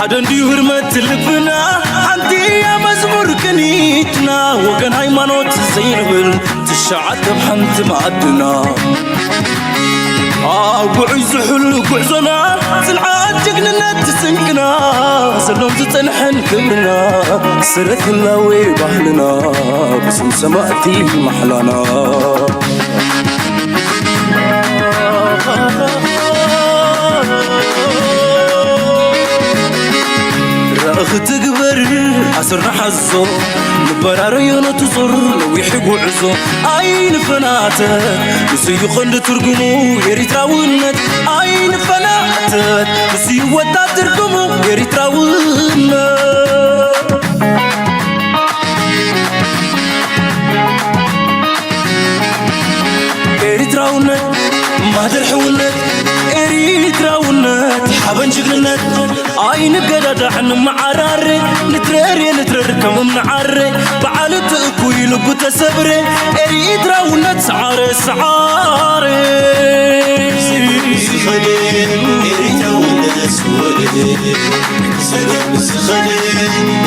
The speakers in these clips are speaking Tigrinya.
ሓደ እንድዩ ህርመት ልብና፣ ሓንቲ እያ መዝሙር ቅኒትና፣ ወገን ሃይማኖት ዘይንብል ትሽዓተ ኣብ ሓንቲ መኣድና። ኣብ ጉዑይ ዝሕሉ ጉዕዞና፣ ጽንዓት ጅግንነት ስንቅና፣ ዘሎን ዝጸንሐን ክብርና፣ ሰረት ህላዌ ባህልና፣ ብስም ሰማእቲ ማሕላና። ራእኺ ትግበር ኣስር ንሓዞ፣ ንበራረዮ ነቲ ዞር ነዊሕ ጉዕዞ። ኣይንፈናተ፣ ንሱ እዩ ቐንዲ ትርጉሙ ኤሪትራውነት። ኣይንፈናተ፣ ንሱ እዩ ወጣት ትርጉሙ ኤሪትራውነት። ኤሪትራውነት ማህደር ሕውነት፣ ኤሪትራውነት ሓበን ጅግንነት። ኣይንገዳዳዕ ንመዓራረ፣ ንትረር ንትረር ከም እምኒ ዓረ። በዓል እቲ እኩይ ልቡ ተሰብረ፣ ኤሪትራውነት ሰዓረ ሰዓረ። ዝኸደ ኤሪትራውነት ዝወለደ፣ ዝኸደ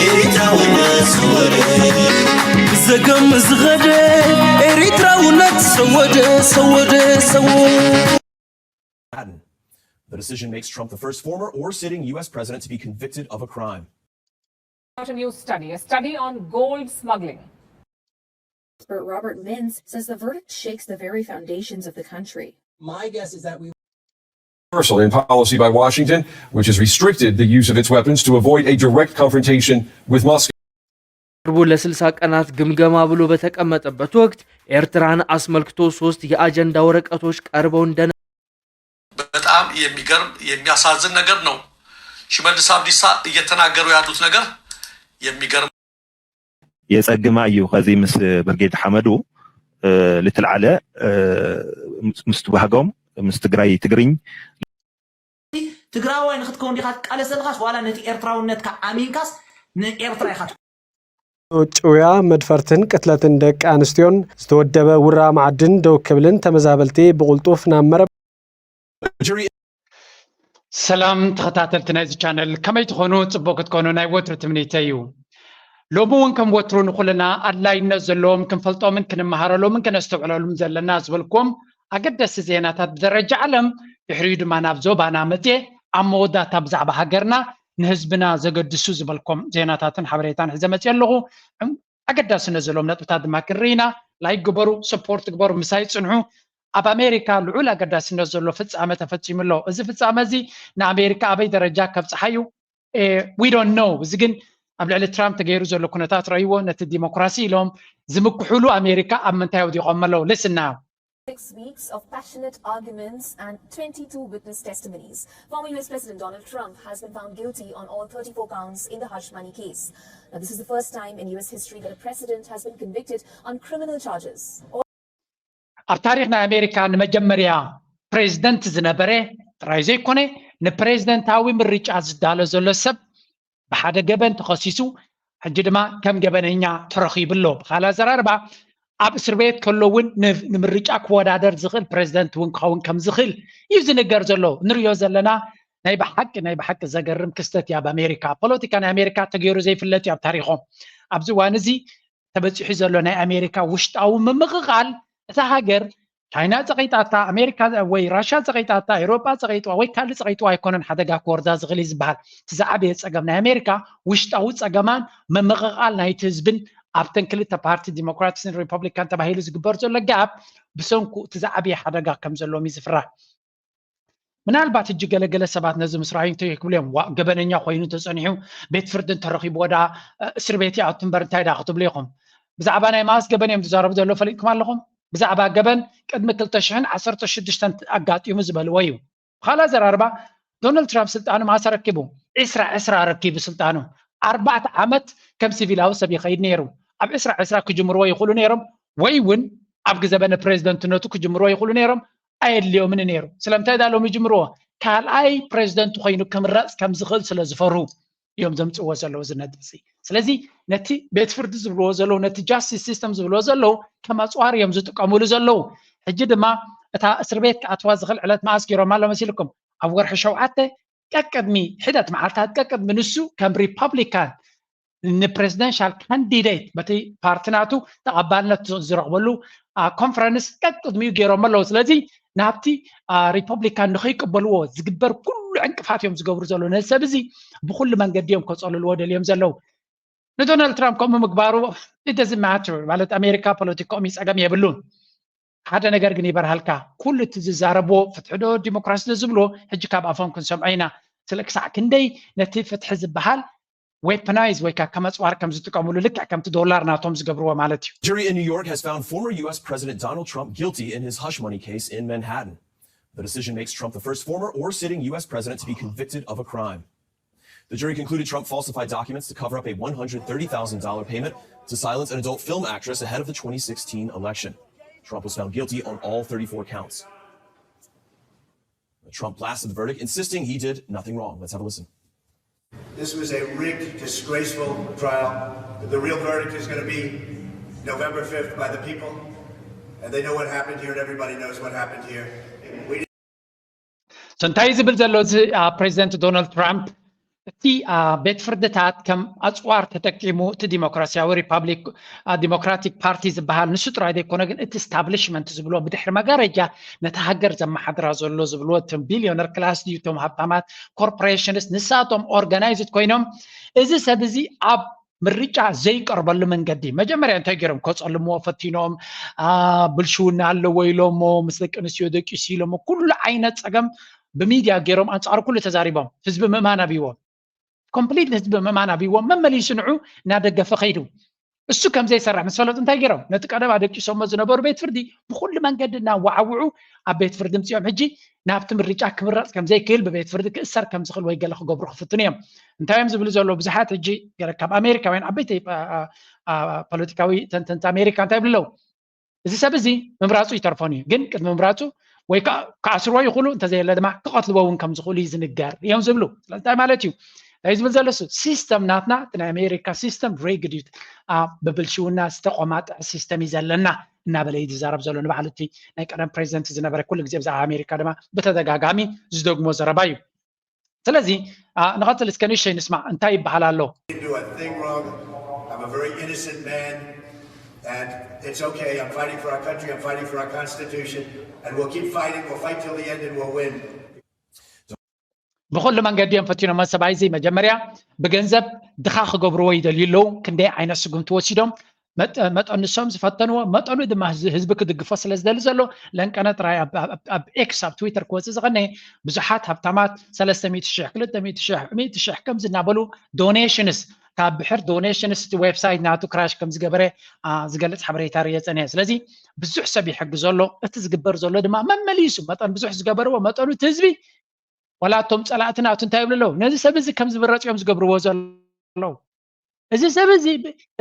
ኤሪትራውነት ዝወለደ። ብዘገም ዝኸደ ኤሪትራውነት ሰወደ ሰወደ ሰወደ። Manhattan. The decision makes Trump the first former or sitting U S president to be convicted of a crime. Out a new study, a study on gold smuggling. Expert Robert Minns says the verdict shakes the very foundations of the country. My guess is that we Reversal in policy by Washington, which has restricted the use of its weapons to avoid a direct confrontation with Moscow. ቅርቡ ለስልሳ ቀናት ግምገማ ብሎ በተቀመጠበት ወቅት ኤርትራን አስመልክቶ ሶስት የአጀንዳ ወረቀቶች ቀርበው እንደነ በጣም የሚገርም የሚያሳዝን ነገር ነው። ሽመልስ አብዲሳ እየተናገሩ ያሉት ነገር የሚገርም የጸግማ እዩ ከዚ ምስ ብርጌድ ሓመዱ ልትልዓለ ምስ ትዋህጎም ምስ ትግራይ ትግርኝ ትግራዋይ ንክትከውን ዲካ ትቃለስ ዘለካስ ዋላ ነቲ ኤርትራውነትካ ኣሚንካስ ንኤርትራ ኢካ ጭውያ መድፈርትን ቅትለትን ደቂ ኣንስትዮን ዝተወደበ ውራ መዓድን ደው ክብልን ተመዛበልቲ ብቕልጡፍ ናብ መረብ ሰላም ተኸታተልቲ ናይዚ ቻነል ከመይ ትኾኑ? ጽቡቕ ክትኮኑ ናይ ወትሩ ትምኒተይ እዩ። ሎሚ እውን ከም ወትሩ ንኹልና ኣድላይነት ዘለዎም ክንፈልጦምን ክንመሃረሎምን ከነስተውዕለሉም ዘለና ዝበልክዎም ኣገደስቲ ዜናታት ብደረጃ ዓለም ድሕሪኡ ድማ ናብ ዞባና መጽየ ኣብ መወዳእታ ብዛዕባ ሃገርና ንህዝብና ዘገድሱ ዝበልኩም ዜናታትን ሓበሬታን ሒዘ መጽየ ኣለኹ። ኣገዳስነት ዘለዎም ነጥብታት ድማ ክንርኢ ኢና። ላይክ ግበሩ፣ ሰፖርት ግበሩ፣ ምሳይ ጽንሑ። ኣብ ኣሜሪካ ልዑል ኣገዳስነት ዘሎ ፍጻመ ተፈጺሙ ኣሎ። እዚ ፍጻመ እዚ ንኣሜሪካ ኣበይ ደረጃ ከብጽሓ እዩ? We don't know። እዚ ግን ኣብ ልዕሊ ትራምፕ ተገይሩ ዘሎ ኩነታት ረእይዎ፣ ነቲ ዲሞክራሲ ኢሎም ዝምክሕሉ ኣሜሪካ ኣብ ምንታይ ኣውዲቖም ኣለዉ? Listen now። Six weeks of passionate arguments and twenty-two witness testimonies. Former U S President Donald Trump has been found guilty on all thirty-four counts in the hush money case. Now, this is the first time in U S history that a president has been convicted on criminal charges. ኣብ ታሪኽ ናይ ኣሜሪካ ንመጀመርያ ፕሬዝደንት ዝነበረ ጥራይ ዘይኮነ ንፕሬዝደንታዊ ምርጫ ዝዳሎ ዘሎ ሰብ ብሓደ ገበን ተኸሲሱ ሕጂ ድማ ከም ገበነኛ ተረኺቡ ኣሎ። ብኻልእ ኣዘራርባ ኣብ እስር ቤት ከሎ እውን ንምርጫ ክወዳደር ዝኽእል ፕሬዝደንት እውን ክኸውን ከም ዝኽእል እዩ ዝንገር ዘሎ። ንሪኦ ዘለና ናይ ብሓቂ ናይ ብሓቂ ዘገርም ክስተት እዩ። ኣብ ኣሜሪካ ፖለቲካ ናይ ኣሜሪካ ተገይሩ ዘይፍለጥ እዩ ኣብ ታሪኾም። ኣብዚ እዋን እዚ ተበፂሑ ዘሎ ናይ ኣሜሪካ ውሽጣዊ ምምቕቓል እታ ሃገር ቻይና ፀቒጣታ ኣሜሪካ ወይ ራሻ ፀቒጣታ ኤሮጳ ፀቒጥዋ ወይ ካልእ ፀቒጥዋ ኣይኮነን ሓደጋ ክወርዳ ዝኽእል እዩ ዝበሃል። እቲ ዝዓበየ ፀገም ናይ ኣሜሪካ ውሽጣዊ ፀገማን ምምቕቓል ናይቲ ህዝብን ኣብተን ክልተ ፓርቲ ዲሞክራትስን ሪፐብሊካን ተባሂሉ ዝግበር ዘሎ ጋብ ብሰንኩ እቲ ዝዓበየ ሓደጋ ከም ዘለዎም እዩ ዝፍራሕ። ምናልባት ሕጂ ገለገለ ሰባት ነዚ ምስ ረኣዩ እንታይ ክብሉ እዮም? ዋእ ገበነኛ ኮይኑ ተጸኒሑ ቤት ፍርዲ እንተረኺብዎ ደኣ እስር ቤት ይኣቱ እምበር እንታይ ደኣ ክትብሉ ኢኹም። ብዛዕባ ናይ መኣስ ገበን እዮም ዝዛረቡ ዘለዉ ፈሊጥኩም ኣለኹም? ብዛዕባ ገበን ቅድሚ ክልተ ሽሕን ዓሰርተ ሽዱሽተን ኣጋጢሙ ዝበልዎ እዩ። ብኻልእ ኣዘራርባ ዶናልድ ትራምፕ ስልጣኑ መኣስ ኣረኪቡ? ዕስራ ዕስራ ኣረኪቡ ስልጣኑ። ኣርባዕተ ዓመት ከም ሲቪላዊ ሰብ ይኸይድ ነይሩ። ኣብ ዕስራ ዕስራ ክጅምርዎ ይኽእሉ ነይሮም ወይ እውን ኣብ ግዘበነ ፕሬዝደንትነቱ ክጅምርዎ ይኽእሉ ነይሮም። ኣየድልዮምን ነይሩ። ስለምንታይ ዳ ሎም ይጅምርዎ? ካልኣይ ፕሬዝደንት ኮይኑ ክምረፅ ከም ዝኽእል ስለ ዝፈርሁ እዮም ዘምፅእዎ ዘለዉ እዚ ነጥቢ እዚ። ስለዚ ነቲ ቤት ፍርዲ ዝብልዎ ዘለዉ ነቲ ጃስቲስ ሲስተም ዝብልዎ ዘለዉ ከም ኣፅዋር እዮም ዝጥቀምሉ ዘለዉ። ሕጂ ድማ እታ እስር ቤት ክኣትዋ ዝኽእል ዕለት መኣስ ገይሮማ ኣሎ መሲልኩም? ኣብ ወርሒ ሸውዓተ ቀቅድሚ ሒደት መዓልታት ቀቅድሚ ንሱ ከም ሪፐብሊካን ንፕሬዚደንሻል ካንዲዴት በቲ ፓርቲ ናቱ ተቐባልነት ዝረኽበሉ ኮንፈረንስ ቀቅድሚኡ ገይሮም ኣለዉ። ስለዚ ናብቲ ሪፐብሊካን ንኸይቅበልዎ ዝግበር ኩሉ ዕንቅፋት እዮም ዝገብሩ ዘለዉ። ነዚ ሰብ እዚ ብኩሉ መንገዲ እዮም ከፀልልዎ ደልዮም ዘለዉ። ንዶናልድ ትራምፕ ከምኡ ምግባሩ ደዚ ማትር ማለት ኣሜሪካ ፖለቲካኦም ይፀገም የብሉን። ሓደ ነገር ግን ይበርሃልካ፣ ኩሉ እቲ ዝዛረብዎ ፍትሒ ዶ ዲሞክራሲ ዶ ዝብልዎ ሕጂ ካብ ኣፎም ክንሰምዖ ኢና። ስለ ክሳዕ ክንደይ ነቲ ፍትሒ ዝበሃል ዌፐናይዝ ወይ ከዓ ከም ኣፅዋር ከም ዝጥቀምሉ ልክዕ ከምቲ ዶላር ናቶም ዝገብርዎ ማለት እዩ። Jury in New York has found former U S President Donald Trump guilty in his hush money case in Manhattan. The decision makes Trump the first former or sitting U S president to be convicted of a crime. The jury concluded Trump falsified documents to cover up a one hundred thirty thousand dollars payment to silence an adult film actress ahead of the twenty sixteen election. Trump was found guilty on all thirty-four counts. Trump blasted the verdict, insisting he did nothing wrong. Let's have a listen. This was a rigged, disgraceful trial. The real verdict is going to be November fifth by the people. And they know what happened here, and everybody knows what happened here. We So እንታይ ዝብል ዘሎ እዚ ፕሬዚደንት ዶናልድ ትራምፕ እቲ ቤት ፍርድታት ከም ኣፅዋር ተጠቂሙ እቲ ዲሞክራሲያዊ ሪፓብሊክ ዲሞክራቲክ ፓርቲ ዝበሃል ንሱ ጥራይ ዘይኮነ ግን እቲ ስታብሊሽመንት ዝብሎ ብድሕሪ መጋረጃ ነቲ ሃገር ዘመሓድራ ዘሎ ዝብልዎ እቶም ቢልዮነር ክላስ ድዩ እቶም ሃብታማት ኮርፖሬሽንስ ንሳቶም ኦርጋናይዝድ ኮይኖም እዚ ሰብ እዚ ኣብ ምርጫ ዘይቀርበሉ መንገዲ መጀመርያ እንታይ ገይሮም ከፀልምዎ ፈቲኖም ብልሽውና ኣለዎ ኢሎሞ ምስ ደቂ ኣንስትዮ ደቂሱ ኢሎሞ ኩሉ ዓይነት ፀገም ብሚድያ ገይሮም ኣንፃር ኩሉ ተዛሪቦም ህዝቢ ምእማን ኣብይዎም ኮምፕሊት ህዝቢ ምእማን ኣብይዎም መመሊሱ ንዑ እናደገፈ ከይዱ እሱ ከም ዘይሰርሕ ምስ ፈለጡ እንታይ ገይሮም ነቲ ቀደም ኣደቂሶሞ ዝነበሩ ቤት ፍርዲ ብኩሉ መንገዲ እናወዓውዑ ኣብ ቤት ፍርዲ ምፅኦም ሕጂ ናብቲ ምርጫ ክምረፅ ከም ዘይክእል ብቤት ፍርዲ ክእሰር ከም ዝኽእል ወይ ገለ ክገብሩ ክፍትኑ እዮም እንታይ እዮም ዝብሉ ዘለዉ ብዙሓት ሕጂ ገለ ካብ ኣሜሪካውያን ዓበይቲ ፖለቲካዊ ተንተንቲ ኣሜሪካ እንታይ ይብሉ ኣለዉ እዚ ሰብ እዚ ምምራፁ ይተርፎን እዩ ግን ቅድሚ ምምራፁ ወይ ክኣስርዎ ይኽእሉ እንተዘየለ ድማ ክቐትልዎ እውን ከም ዝኽእሉ እዩ ዝንገር እዮም ዝብሉ ስለዚ እንታይ ማለት እዩ እንታይ ዝብል ዘሎ እሱ ሲስተም ናትና እቲ ናይ ኣሜሪካ ሲስተም ሪግድ እዩ ብብልሽውና ዝተቆማጠዐ ሲስተም እዩ ዘለና እናበለ እዩ ዝዛረብ ዘሎ ንባዕሉ እቲ ናይ ቀደም ፕሬዚደንት ዝነበረ ኩሉ ግዜ ብዛዕባ ኣሜሪካ ድማ ብተደጋጋሚ ዝደግሞ ዘረባ እዩ ስለዚ ንቐፅል እስከ ንእሸይ ንስማዕ እንታይ ይበሃል ኣሎ do a thing wrong. I'm a very innocent man, and it's okay. I'm fighting for our country. I'm fighting for our Constitution, and we'll keep fighting. We'll fight till the end, and we'll win. ብኩሉ መንገዲ እዮም ፈቲኖሞ ሰብኣይ እዚ መጀመርያ ብገንዘብ ድኻ ክገብርዎ ይደልዩ ኣለዉ ክንደይ ዓይነት ስጉምቲ ወሲዶም መጠን ንሶም ዝፈተንዎ መጠኑ ድማ ህዝቢ ክድግፎ ስለ ዝደሊ ዘሎ ለንቀነ ጥራይ ኣብ ኤክስ ኣብ ትዊተር ክወፅእ ዝቐነ ብዙሓት ሃብታማት ሰለስተ ሚእቲ ሽሕ ክልተ ሚእቲ ሽሕ ሚእቲ ሽሕ ከምዚ እናበሉ ዶኔሽንስ ካብ ብሕር ዶኔሽንስ እቲ ዌብሳይት ናቱ ክራሽ ከም ዝገበረ ዝገልፅ ሓበሬታ ርየ ፀኒሐ ስለዚ ብዙሕ ሰብ ይሕግዞ ኣሎ እቲ ዝግበር ዘሎ ድማ መመሊሱ መጠን ብዙሕ ዝገበርዎ መጠኑ እቲ ህዝቢ ዋላ እቶም ፀላእቲ ናቱ እንታይ ይብሉ ኣለዉ ነዚ ሰብ እዚ ከም ዝብረፅ እዮም ዝገብርዎ ዘለዉ እዚ ሰብ እዚ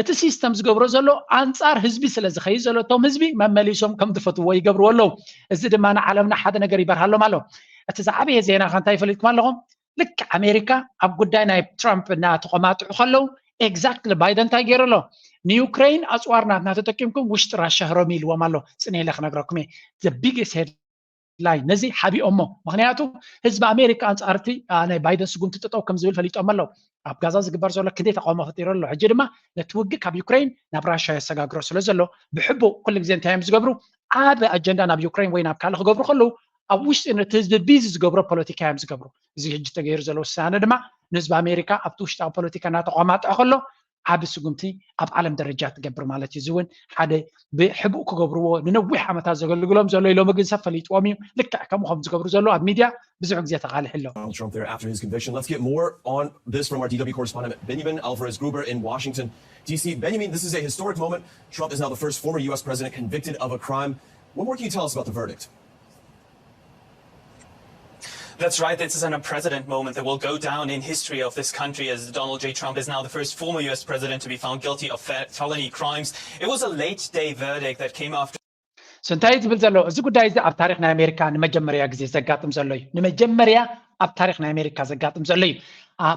እቲ ሲስተም ዝገብሮ ዘሎ ኣንፃር ህዝቢ ስለ ዝኸይድ ዘሎ እቶም ህዝቢ መመሊሶም ከም ዝፈትዎ ይገብርዎ ኣለዉ እዚ ድማ ንዓለምና ሓደ ነገር ይበርሃሎም ኣሎ እቲ ዝዓበየ ዜና ከ እንታይ ይፈልጥኩም ኣለኹም ልክዕ ኣሜሪካ ኣብ ጉዳይ ናይ ትራምፕ እናተቆማጥዑ ከለዉ ኤግዛክትሊ ባይደን እንታይ ገይሩ ኣሎ ንዩክሬን ኣፅዋር ናትና ተጠቂምኩም ውሽጢ ራሻ ህረሙ ኢልዎም ኣሎ ፅነ ኢለ ክነግረኩም እየ the biggest headline ነዚ ሓቢኦሞ ምክንያቱ ህዝቢ ኣሜሪካ ኣንፃርቲ ናይ ባይደን ስጉምቲ ጠጠው ከም ዝብል ፈሊጦም ኣለዉ ኣብ ጋዛ ዝግበር ዘሎ ክንደይ ተቃውሞ ፈጢሩ ኣሎ ሕጂ ድማ ነቲ ውግእ ካብ ዩክሬን ናብ ራሻ የሰጋግሮ ስለ ዘሎ ብሕቡእ ኩሉ ግዜ እንታይ እዮም ዝገብሩ ዓቢ ኣጀንዳ ናብ ዩክሬን ወይ ናብ ካልእ ክገብሩ ከለዉ ኣብ ውሽጢ ነቲ ህዝቢ ቢዚ ዝገብሮ ፖለቲካ እዮም ዝገብሩ እዚ ሕጂ ተገይሩ ዘሎ ውሳነ ድማ ንህዝቢ ኣሜሪካ ኣብቲ ውሽጣዊ ፖለቲካ እናተቋማጠዐ ከሎ ዓቢ ስጉምቲ ኣብ ዓለም ደረጃ ትገብር ማለት እዩ እዚ እውን ሓደ ብሕቡእ ክገብርዎ ንነዊሕ ዓመታት ዘገልግሎም ዘሎ ኢሎም ግን ሰብ ፈሊጥዎም እዩ ልክዕ ከምኡ ከም ዝገብሩ ዘሎ ኣብ ሚድያ ብዙሕ ግዜ ተቃልሕ ኣሎ Donald Trump there after his conviction. Let's get more on this from our D W correspondent Benjamin Alvarez Gruber in Washington, D C. Benjamin, this is a historic moment. Trump is now the first former U S president convicted of a crime. What more can you tell us about the verdict? That's right. This is an unprecedented moment that will go down in history of this country as Donald J. Trump is now the first former U S president to be found guilty of fe- felony crimes. It was a late day verdict that came after. So እንታይ ዝብል ዘሎ እዚ ጉዳይ እዚ ኣብ ታሪክ ናይ ኣሜሪካ ንመጀመርያ ግዜ ዘጋጥም ዘሎ እዩ ንመጀመርያ ኣብ ታሪክ ናይ ኣሜሪካ ዘጋጥም ዘሎ እዩ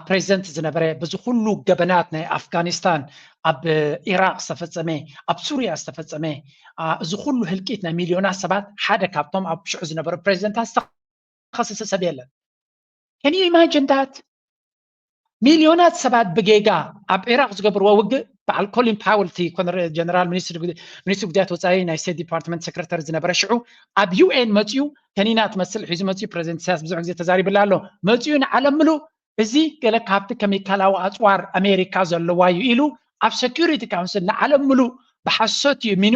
ፕሬዚደንት ዝነበረ በዚ ኩሉ ገበናት ናይ ኣፍጋኒስታን ኣብ ኢራቅ ዝተፈፀመ ኣብ ሱርያ ዝተፈፀመ እዚ ኩሉ ህልቂት ናይ ሚልዮናት ሰባት ሓደ ካብቶም ኣብ ሽዑ ዝነበሩ ፕሬዚደንታት ዝተኸሰሰ ሰብ የለን Can you imagine that? ሚልዮናት ሰባት ብጌጋ ኣብ ኢራቅ ዝገብርዎ ውግእ በዓል ኮሊን ፓወል እቲ ጀነራል ሚኒስትሪ ጉዳያት ወፃኢ ናይ ስቴት ዲፓርትመንት ሴክረተሪ ዝነበረ ሽዑ ኣብ ዩ ኤን መፅኡ፣ ከኒና ትመስል ሒዙ መፅኡ። ፕሬዚደንት ኢሳያስ ብዙሕ ግዜ ተዛሪብላ ኣሎ። መፅኡ ንዓለም ምሉእ እዚ ገለ ካብቲ ኬሚካላዊ ኣፅዋር ኣሜሪካ ዘለዋ እዩ ኢሉ ኣብ ሴኩሪቲ ካውንስል ንዓለም ምሉእ ብሓሶት እዩ እሚኑ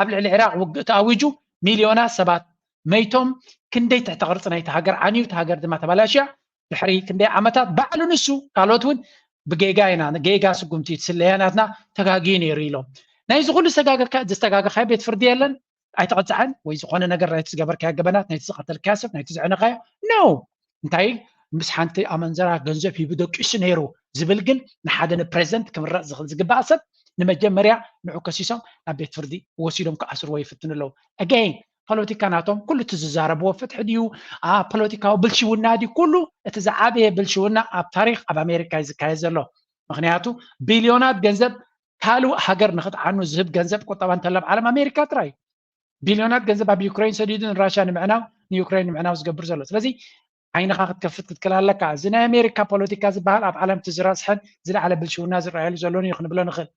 ኣብ ልዕሊ ኢራቅ ውግእ ተኣዊጁ፣ ሚልዮናት ሰባት መይቶም፣ ክንደይ ትሕቲ ቅርፂ ናይቲ ሃገር ዓንዩ፣ እቲ ሃገር ድማ ተባላሽያ። ድሕሪ ክንደይ ዓመታት ባዕሉ ንሱ ካልኦት እውን ብጌጋ ኢና ጌጋ ስጉምቲ ትስለያ ናትና ተጋጊ ነይሩ ኢሎም። ናይዚ ኩሉ ዝተጋገካ- ዝተጋገኻዮ ቤት ፍርዲ የለን፣ ኣይተቐፅዐን ወይ ዝኾነ ነገር ናይቲ ዝገበርካዮ ገበናት፣ ናይቲ ዝቐተልካዮ ሰብ፣ ናይቲ ዘዕነኻዮ፣ no። እንታይ ምስ ሓንቲ ኣመንዘራ ገንዘብ ሂቡ ደቂሱ ነይሩ ዝብል ግን ንሓደ ንፕሬዚደንት ክምረፅ ዝኽእል ዝግባእ ሰብ ንመጀመርያ ንዑ ከሲሶም ናብ ቤት ፍርዲ ወሲዶም ክኣስርዎ ይፍትኑ ኣለዉ። Again ፖለቲካ ናቶም ኩሉ እቲ ዝዛረብዎ ፍትሒ ድዩ ፖለቲካዊ ብልሽውና ድዩ ኩሉ እቲ ዝዓበየ ብልሽውና ኣብ ታሪክ ኣብ ኣሜሪካ እዩ ዝካየድ ዘሎ። ምክንያቱ ቢልዮናት ገንዘብ ካልእ ሃገር ንክትዓኑ ዝህብ ገንዘብ ቁጠባ እንተሎ ኣብ ዓለም ኣሜሪካ ጥራይ። ቢልዮናት ገንዘብ ኣብ ዩክሬን ሰዲዱ ንራሽያ ንምዕናው ንዩክሬን ንምዕናው ዝገብር ዘሎ። ስለዚ ዓይንኻ ክትከፍት ክትክል ኣለካ። እዚ ናይ ኣሜሪካ ፖለቲካ ዝበሃል ኣብ ዓለም እቲ ዝረስሐን ዝለዓለ ብልሽውና ዝረኣየሉ ዘሎን እዩ ክንብሎ ንኽእል።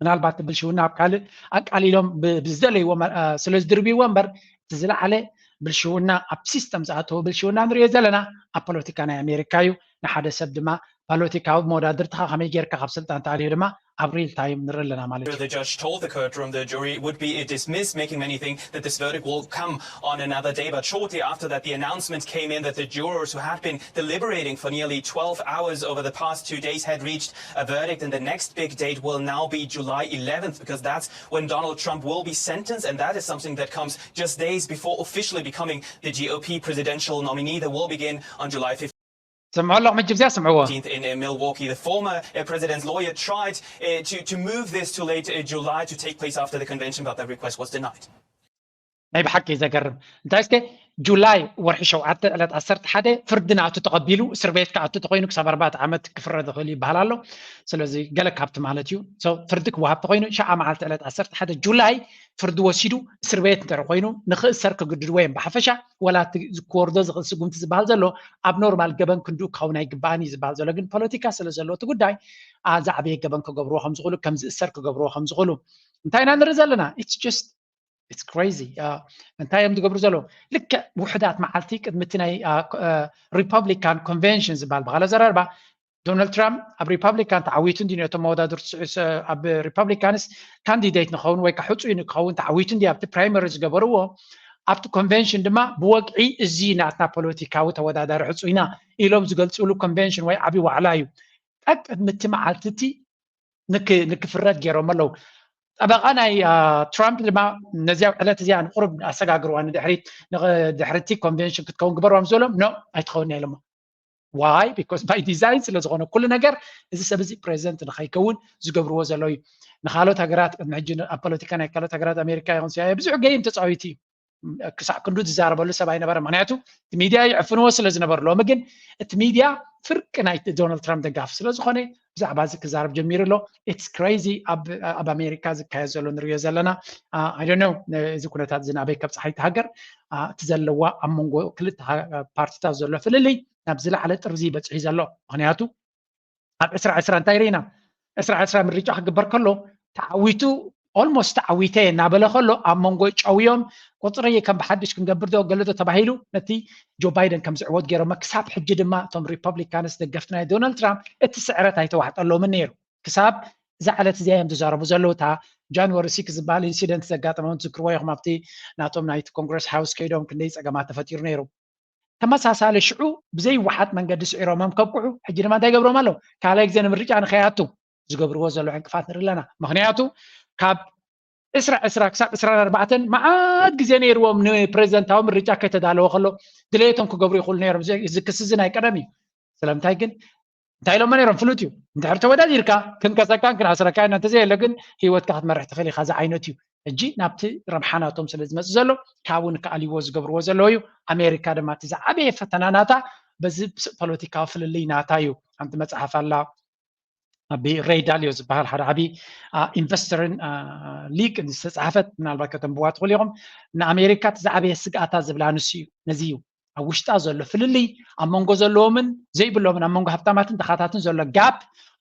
ምናልባት ብልሽውና ኣብ ካልእ ኣቃሊሎም ብዝደለይዎ ስለ ዝድርብይዎ እምበር እቲ ዝለዓለ ብልሽውና ኣብ ሲስተም ዝኣተወ ብልሽውና ንሪኦ ዘለና ኣብ ፖለቲካ ናይ ኣሜሪካ እዩ። ንሓደ ሰብ ድማ ፖለቲካዊ መወዳድርትኻ ከመይ ጌርካ ካብ ስልጣን ተኣልዮ ድማ ኣብ ሪል ታይም ንርኢ ኣለና ማለት እዩ። The judge told the courtroom the jury would be dismissed, making many think that this verdict will come on another day. But shortly after that, the announcement came in that the jurors who had been deliberating for nearly twelve hours over the past two days had reached a verdict, and the next big date will now be July eleventh, because that's when Donald Trump will be sentenced, and that is something that comes just days before officially becoming the G O P presidential nominee that will begin on July fifteenth. ስምዑ ኣለኹም ሕጂ ብዚኣ ስምዕዎ in Milwaukee. The former uh, president's lawyer tried uh, to, to move this to late uh, July to take place after the convention, but that request was denied. ናይ ብሓቂ ዘገርም እንታይ እስከ ጁላይ ወርሒ ሸውዓተ ዕለት ዓሰርተ ሓደ ፍርዲ ናቱ ተቐቢሉ እስር ቤት ክኣቱ ተኮይኑ ክሳብ ኣርባዕተ ዓመት ክፍረድ ይኽእል ይበሃል ኣሎ። ስለዚ ገለ ካብቲ ማለት እዩ ፍርዲ ክወሃብ ተኮይኑ ሸዓ መዓልቲ ዕለት ዓሰርተ ሓደ ጁላይ ፍርዲ ወሲዱ እስር ቤት እንተ ኮይኑ ንክእሰር ክግድድዎ እዮም ብሓፈሻ። ወላ ክወርዶ ዝኽእል ስጉምቲ ዝበሃል ዘሎ ኣብ ኖርማል ገበን ክንድኡ ክኸውን ኣይግባእን እዩ ዝበሃል ዘሎ። ግን ፖለቲካ ስለ ዘሎ እቲ ጉዳይ ዝዓበየ ገበን ክገብርዎ ከምዝኽእሉ ከምዝእሰር ክገብርዎ ከምዝኽእሉ እንታይ ኢና ንርኢ ዘለና? It's just it's crazy። እንታይ እዮም ዝገብሩ ዘለዉ? ልክዕ ውሕዳት መዓልቲ ቅድሚ እቲ ናይ ሪፐብሊካን ኮንቨንሽን ዝበሃል ብካልእ ኣዘራርባ ዶናልድ ትራምፕ ኣብ ሪፐብሊካን ተዓዊቱ እንዲ ነቶም መወዳድርቱ ኣብ ሪፐብሊካንስ ካንዲዴት ንኸውን ወይ ከዓ ሕፁይ ንክኸውን ተዓዊቱ እንዲ ኣብቲ ፕራይመሪ ዝገበርዎ ኣብቲ ኮንቨንሽን ድማ ብወግዒ እዚ ናትና ፖለቲካዊ ተወዳዳሪ ሕፁይና ኢሎም ዝገልፅሉ ኮንቨንሽን ወይ ዓብዪ ዋዕላ እዩ። ጠቅ ቅድሚ እቲ መዓልቲ እቲ ንክፍረድ ገይሮም ኣለዉ። ጠበቃ ናይ ትራምፕ ድማ ነዚኣ ዕለት እዚኣ ንቁሩብ ኣሰጋግርዋ ንድሕሪት ድሕርቲ ኮንቨንሽን ክትከውን ግበርዋ ምስ በሎም ኖ ኣይትኸውን ኢሎሞ። Why? Because by design ስለ ዝኾነ ኩሉ ነገር እዚ ሰብ እዚ ፕሬዚደንት ንኸይከውን ዝገብርዎ ዘለዉ እዩ። ንካልኦት ሃገራት ቅድሚ ሕጂ ኣብ ፖለቲካ ናይ ካልኦት ሃገራት ኣሜሪካ ይኹን ሲኣይኤ ብዙሕ ገይም ተፃዊቱ እዩ። ክሳዕ ክንዱ ዝዛረበሉ ሰብ ኣይነበረ። ምክንያቱ እቲ ሚድያ ይዕፍንዎ ስለ ዝነበሩ። ሎሚ ግን እቲ ሚድያ ፍርቂ ናይ ዶናልድ ትራምፕ ደጋፊ ስለ ዝኾነ ብዛዕባ እዚ ክዛረብ ጀሚሩ ኣሎ። It's crazy ኣብ ኣሜሪካ ዝካየድ ዘሎ ንሪኦ ዘለና። I don't know እዚ ኩነታት እዚ ናበይ ከብፅሓ ይትሃገር። እቲ ዘለዋ ኣብ መንጎ ክልተ ፓርቲታት ዘሎ ፍልልይ ናብ ዝለዓለ ጥርዚ ይበፅሕ እዩ ዘሎ። ምክንያቱ ኣብ ዕስራ ዕስራ እንታይ ርኢና? ዕስራ ዕስራ ምርጫ ክግበር ከሎ ተዓዊቱ almost ተዓዊተ እናበለ ከሎ ኣብ መንጎ ጨውዮም ቁፅሪ ከም ብሓድሽ ክንገብር ዶ ገለ ዶ ተባሂሉ ነቲ ጆ ባይደን ከም ዝዕወት ገይሮሞ። ክሳብ ሕጂ ድማ እቶም ሪፐብሊካንስ ደገፍቲ ናይ ዶናልድ ትራምፕ እቲ ስዕረት ኣይተዋሕጠሎምን ነይሩ። ክሳብ እዛ ዕለት እዚኣ እዮም ዝዛረቡ ዘለዉ። እታ ጃንዋሪ ሲክስ ዝበሃል ኢንሲደንት ዘጋጠመ እውን ትዝክርዎ ኢኹም። ኣብቲ ናቶም ናይቲ ኮንግረስ ሃውስ ከይዶም ክንደይ ፀገማት ተፈጢሩ ነይሩ። ተመሳሳሊ ሽዑ ብዘይወሓጥ መንገዲ ስዒሮሞም ከብቅዑ ሕጂ ድማ እንታይ ይገብሮም ኣለዉ? ካልኣይ ግዜ ንምርጫ ንኸይኣቱ ዝገብርዎ ዘለዉ ዕንቅፋት ንርኢ ኣለና። ምክንያቱ ካብ ዕስራ ዕስራ ክሳብ ዕስራን ኣርባዕተን መዓት ግዜ ነይርዎም ንፕሬዚደንታዊ ምርጫ ከይተዳለወ ከሎ ድሌቶም ክገብሩ ይኽእሉ ነይሮም። እዚ ክሲ እዚ ናይ ቀደም እዩ። ስለምንታይ ግን እንታይ ኢሎሞ ነይሮም? ፍሉጥ እዩ። እንድሕር ተወዳዲርካ ክንከሰካን ክንኣስረካን እንተዘየለ ግን ህይወትካ ክትመርሕ ትኽእል ኢኻ ዝዓይነቱ እዩ። ሕጂ ናብቲ ረብሓ ናቶም ስለ ዝመፅእ ዘሎ ካብኡ ንክኣልይዎ ዝገብርዎ ዘለዉ እዩ። ኣሜሪካ ድማ እቲ ዝዓበየ ፈተና ናታ በዚ ፖለቲካዊ ፍልልይ ናታ እዩ። ሓንቲ መፅሓፍ ኣላ ኣብ ሬይ ዳልዮ ዝበሃል ሓደ ዓብዪ ኢንቨስተርን ሊግ ዝተፃሓፈት ምናልባት ከተንብዋ ትኽእሉ ኢኹም። ንኣሜሪካ እቲ ዝዓበየ ስግኣታ ዝብላ ንሱ እዩ። ነዚ እዩ ኣብ ውሽጣ ዘሎ ፍልልይ፣ ኣብ መንጎ ዘለዎምን ዘይብሎምን፣ ኣብ መንጎ ሃብታማትን ድኻታትን ዘሎ ጋፕ፣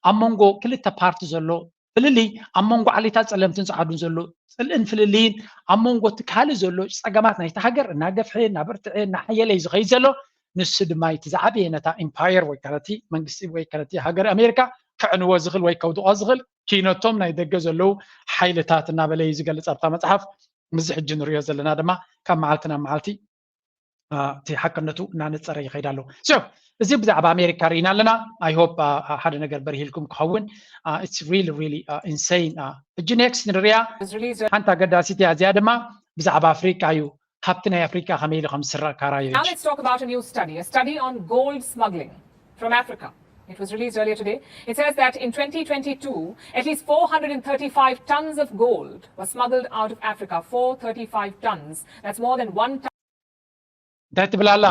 ኣብ መንጎ ክልተ ፓርቲ ዘሎ ፍልልይ፣ ኣብ መንጎ ዓሌታት ጸለምትን ጸዓዱን ዘሎ ጽልእን ፍልልይን፣ ኣብ መንጎ እቲ ካልእ ዘሎ ጸገማት ናይቲ ሃገር እናገፍሐ እናበርትዐ እናሓየለ እዩ ዝኸይድ ዘሎ። ንሱ ድማ እቲ ዝዓበየ ነታ ኢምፓየር ወይ ከነቲ መንግስቲ ወይ ከነቲ ሃገር ኣሜሪካ ከዕንዎ ዝኽእል ወይ ከውድቖ ዝኽእል ኪነቶም ናይ ደገ ዘለዉ ሓይልታት እናበለ እዩ ዝገልጽ ኣብታ መጽሓፍ። ምስዚ ሕጂ ንሪኦ ዘለና ድማ ካብ መዓልቲ ናብ መዓልቲ እቲ ሓቅነቱ እናነፀረ ይኸይድ ኣሎ። እዚ ብዛዕባ ኣሜሪካ ርኢና ኣለና። I hope ሓደ ነገር በርሂልኩም ክኸውን። It's really really insane። ሕጂ ኔክስት ንሪኣ። ሓንቲ ኣገዳሲት እያ። እዚኣ ድማ ብዛዕባ ኣፍሪቃ እዩ። ሃብቲ ናይ ኣፍሪቃ ከመይ ኢሉ ከም ዝስረቕ ካራዮ። Now let's talk about a new study, a study on gold smuggling from Africa. It was released earlier today. It says that in twenty twenty-two, at least four hundred thirty-five tons of gold was smuggled out of Africa. Four thirty-five tons. That's more than one ton. እንታይ ትብል ኣላ?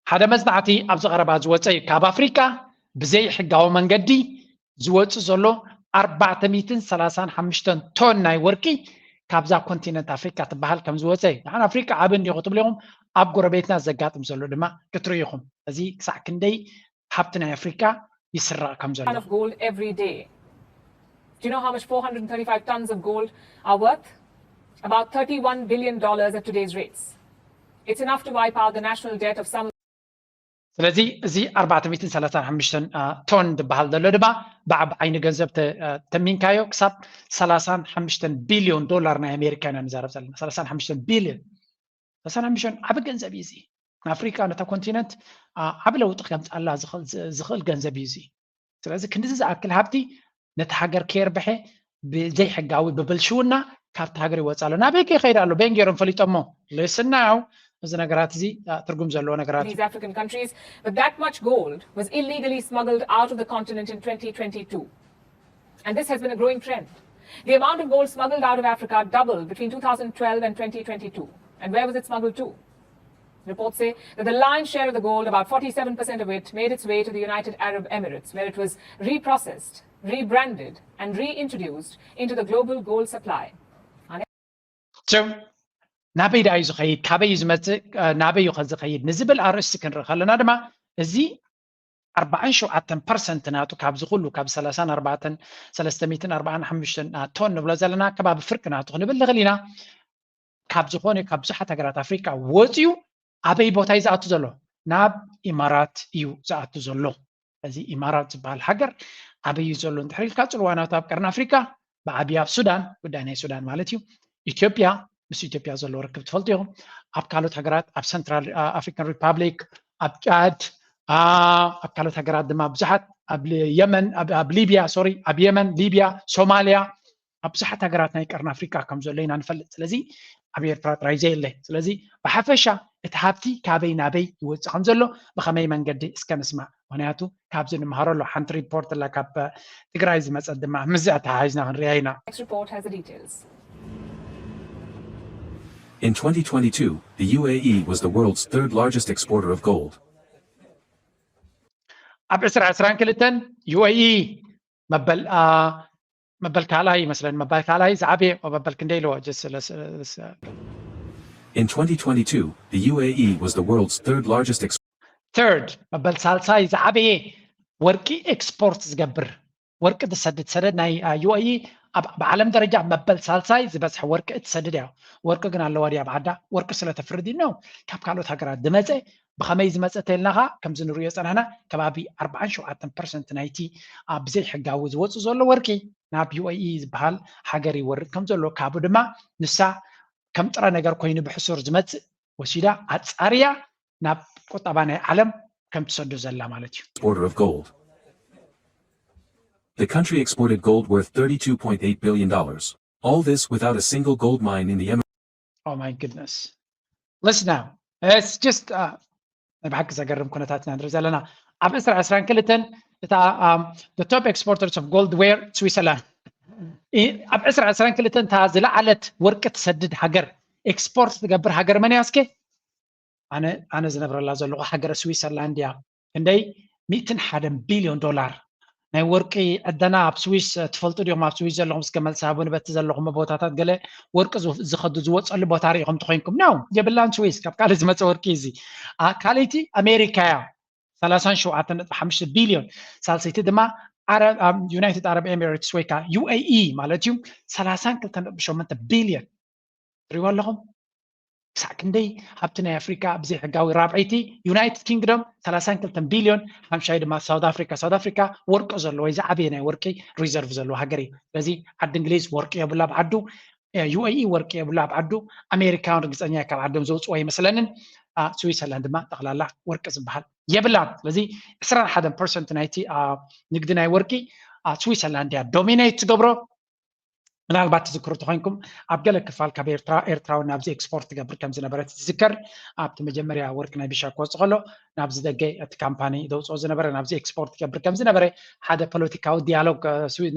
ሓደ መጽናዕቲ ኣብዚ ቀረባ ዝወጸ እዩ። ካብ ኣፍሪቃ ብዘይ ሕጋዊ መንገዲ ዝወጽእ ዘሎ ኣርባዕተ ሚእትን ሰላሳን ሓሙሽተን ቶን ናይ ወርቂ ካብዛ ኮንቲነንት ኣፍሪቃ ትበሃል ከም ዝወጸ እዩ። ንሓን ኣፍሪቃ ዓቢ እንዲኹ ትብሉ ኢኹም፣ ኣብ ጎረቤትና ዘጋጥም ዘሎ ድማ ክትርእዩ ኢኹም። እዚ ክሳዕ ክንደይ ሃብቲ ናይ ኣፍሪቃ ይስረቕ ከም ዘሎ። Ton of gold every day. Do you know how much four hundred thirty-five tons of gold are worth? About thirty-one billion dollars at today's rates. It's enough to wipe out the national debt of some. ስለዚ እዚ ኣርባዕተ ሚእትን ሰላሳን ሓሙሽተን ቶን ዝበሃል ዘሎ ድማ ብዓብ ዓይኒ ገንዘብ ተሚንካዮ ክሳብ ሰላሳን ሓሙሽተን ቢልዮን ዶላር ናይ ኣሜሪካ ኢና ንዛረብ ዘለና። ሰላሳን ሓሙሽተን ቢልዮን፣ ሰላሳን ሓሙሽተን ዓቢ ገንዘብ እዩ እዚ። ንኣፍሪካ ነታ ኮንቲነንት ዓቢ ለውጢ ከምፅኣላ ዝኽእል ገንዘብ እዩ እዚ። ስለዚ ክንድዚ ዝኣክል ሃብቲ ነቲ ሃገር ከየርብሐ ብዘይሕጋዊ ብብልሽውና ካብቲ ሃገር ይወፅእ ኣሎ። ናበይ ከ ይኸይድ ኣሎ? በየን ገይሮም ፈሊጦሞ? Listen now፣ እዚ ነገራት እዚ ትርጉም ዘለዎ ነገራት እዩ። These African countries, but that much gold was illegally smuggled out of the continent in twenty twenty-two. And this has been a growing trend. The amount of gold smuggled out of Africa doubled between two thousand twelve and twenty twenty-two. And where was it smuggled to? Reports say that the lion's share of the gold, about forty-seven percent of it, made its way to the United Arab Emirates, where it was reprocessed, rebranded, and reintroduced into the global gold supply. So ናበይ ደኣ እዩ ዝኸይድ? ካበይ እዩ ዝመፅእ? ናበይ እዩ ዝኸይድ? ንዝብል ኣርእስቲ ክንርኢ ከለና ድማ እዚ ኣርባዓን ሸውዓተን ፐርሰንት ናቱ ካብዚ ኩሉ ካብ ሰላሳን ኣርባዕተን ሰለስተ ሚእትን ኣርባዓን ሓሙሽተን ቶን ንብሎ ዘለና ከባቢ ፍርቂ ናቱ ክንብል ንኽእል ኢና። ካብ ዝኾነ ካብ ብዙሓት ሃገራት ኣፍሪካ ወፂኡ ኣበይ ቦታ እዩ ዝኣቱ ዘሎ? ናብ ኢማራት እዩ ዝኣቱ ዘሎ። እዚ ኢማራት ዝበሃል ሃገር ኣበይ እዩ ዘሎ እንድሕር ኢልካ ፅልዋ ናቱ ኣብ ቀርኒ ኣፍሪካ ብዓብዪ ኣብ ሱዳን፣ ጉዳይ ናይ ሱዳን ማለት እዩ። ኢትዮጵያ፣ ምስ ኢትዮጵያ ዘለዎ ርክብ ትፈልጡ ኢኹም። ኣብ ካልኦት ሃገራት ኣብ ሰንትራል ኣፍሪካን ሪፓብሊክ፣ ኣብ ጫድ፣ ኣብ ካልኦት ሃገራት ድማ ብዙሓት ኣብ የመን ኣብ ሊብያ ሶሪ ኣብ የመን ሊብያ ሶማልያ ኣብ ብዙሓት ሃገራት ናይ ቀርኒ ኣፍሪካ ከም ዘሎ ኢና ንፈልጥ። ስለዚ ኣብ ኤርትራ ጥራይ ዘየለ። ስለዚ ብሓፈሻ እቲ ሃብቲ ካበይ ናበይ ይወፅእ ከም ዘሎ ብኸመይ መንገዲ እስከ ንስማዕ። ምክንያቱ ካብዚ ንምሃረሉ ሓንቲ ሪፖርት ኣላ ካብ ትግራይ ዝመፀት ድማ ምስዚ ኣተሓሒዝና ክንሪኣ ኢና። Next report has the details. In twenty twenty-two, the U A E was the world's third largest exporter of gold. ኣብ ዕስራ ዕስራን ክልተን ዩ ኤ ኢ መበል መበል ካልኣይ ይመስለኒ መበል ካልኣይ ዝዓበየ መበል ክንደይ ኢልዎ In twenty twenty-two, the U A E was the world's third largest exporter. Third መበል ሳልሳይ ዝዓበየ ወርቂ ኤክስፖርት ዝገብር ወርቂ ዝሰድድ ሰደድ ናይ ዩ ኤ ኢ ኣብ ዓለም ደረጃ መበል ሳልሳይ ዝበዝሐ ወርቂ እትሰድድ እያ። ወርቂ ግን ኣለዋ ድያ ኣብ ዓዳ? ወርቂ ስለተፍሪ ድዩ ነው ካብ ካልኦት ሃገራት ዝመፀ። ብኸመይ ዝመፀ ተልና ኸዓ ከምዚ ንሪኦ ፀናሕና ከባቢ ኣርባዓን ሸውዓተን ፐርሰንት ናይቲ ብዘይሕጋዊ ዝወፅእ ዘሎ ወርቂ ናብ ዩ ኤ ኢ ዝበሃል ሃገር ይወርድ ከም ዘሎ ካብኡ ድማ ንሳ ከም ጥረ ነገር ኮይኑ ብሕሱር ዝመፅእ ወሲዳ ኣፃርያ ናብ ቁጠባ ናይ ዓለም ከም ትሰዶ ዘላ ማለት እዩ። Exporter of gold. The country exported gold worth thirty-two point eight billion dollars. All this without a single gold mine in the Emirates. Oh my goodness. Listen now. It's just uh, ናይ ብሓቂ ዘገርም ኩነታት ኢና ንርኢ ዘለና። ኣብ ዕስራ ዕስራን ክልተን እታ the top exporters of gold were Switzerland። ኣብ ዕስራ ዕስራን ክልተን እታ ዝለዓለት ወርቂ ትሰድድ ሃገር ኤክስፖርት ትገብር ሃገር መን እያ እስከ? ኣነ ኣነ ዝነብረላ ዘለኹ ሃገረ ስዊሰርላንድ እያ። ክንደይ ሚእትን ሓደን ቢልዮን ዶላር ናይ ወርቂ ዕደና ኣብ ስዊስ ትፈልጡ ዲኹም? ኣብ ስዊስ ዘለኹም እስከ መልሲ ሃቡኒ። በቲ ዘለኹም ቦታታት ገለ ወርቂ ዝኸዱ ዝወፀሉ ቦታ ርኢኹም ተኮይንኩም ነው የብላን። ስዊስ ካብ ካልእ ዝመፀ ወርቂ እዚ። ካልኣይቲ ኣሜሪካ እያ፣ ሰላሳን ሸውዓተን ነጥቢ ሓሙሽተ ቢልዮን። ሳልሰይቲ ድማ ዩናይትድ ኣረብ ኤሚሬትስ ወይ ከዓ ዩ ኤ ኢ ማለት እዩ፣ ሰላሳን ክልተን ነጥቢ ሸሞንተ ቢልዮን። ትሪእዎ ኣለኹም ክሳዕ ክንደይ ሃብቲ ናይ ኣፍሪካ ብዘይ ሕጋዊ። ራብዐይቲ ዩናይትድ ኪንግዶም ሰላሳን ክልተን ቢልዮን፣ ሓምሻይ ድማ ሳውት ኣፍሪካ። ሳውት ኣፍሪካ ወርቂ ዘለዎ ወይ ዝዓበየ ናይ ወርቂ ሪዘርቭ ዘለዎ ሃገር እዩ። ስለዚ ዓዲ እንግሊዝ ወርቂ የብላ ኣብ ዓዱ፣ ዩ ኤ ኢ ወርቂ የብላ ኣብ ዓዱ፣ ኣሜሪካውን ርግፀኛ ካብ ዓዶም ዘውፅዎ ኣይመስለንን። ስዊሰርላንድ ድማ ጠቕላላ ወርቂ ዝበሃል የብላን። ስለዚ ዕስራን ሓደን ፐርሰንት ናይቲ ንግዲ ናይ ወርቂ ስዊሰርላንድ እያ ዶሚኔት ትገብሮ። ምናልባት ትዝክሩ ተኮይንኩም ኣብ ገለ ክፋል ካብ ኤርትራ ኤርትራዊ ናብዚ ኤክስፖርት ትገብር ከም ዝነበረ ትዝከር። ኣብቲ መጀመርያ ወርቂ ናይ ቢሻ ክወፅእ ከሎ ናብዚ ደገ እቲ ካምፓኒ ዘውፅኦ ዝነበረ ናብዚ ኤክስፖርት ትገብር ከም ዝነበረ ሓደ ፖለቲካዊ ዲያሎግ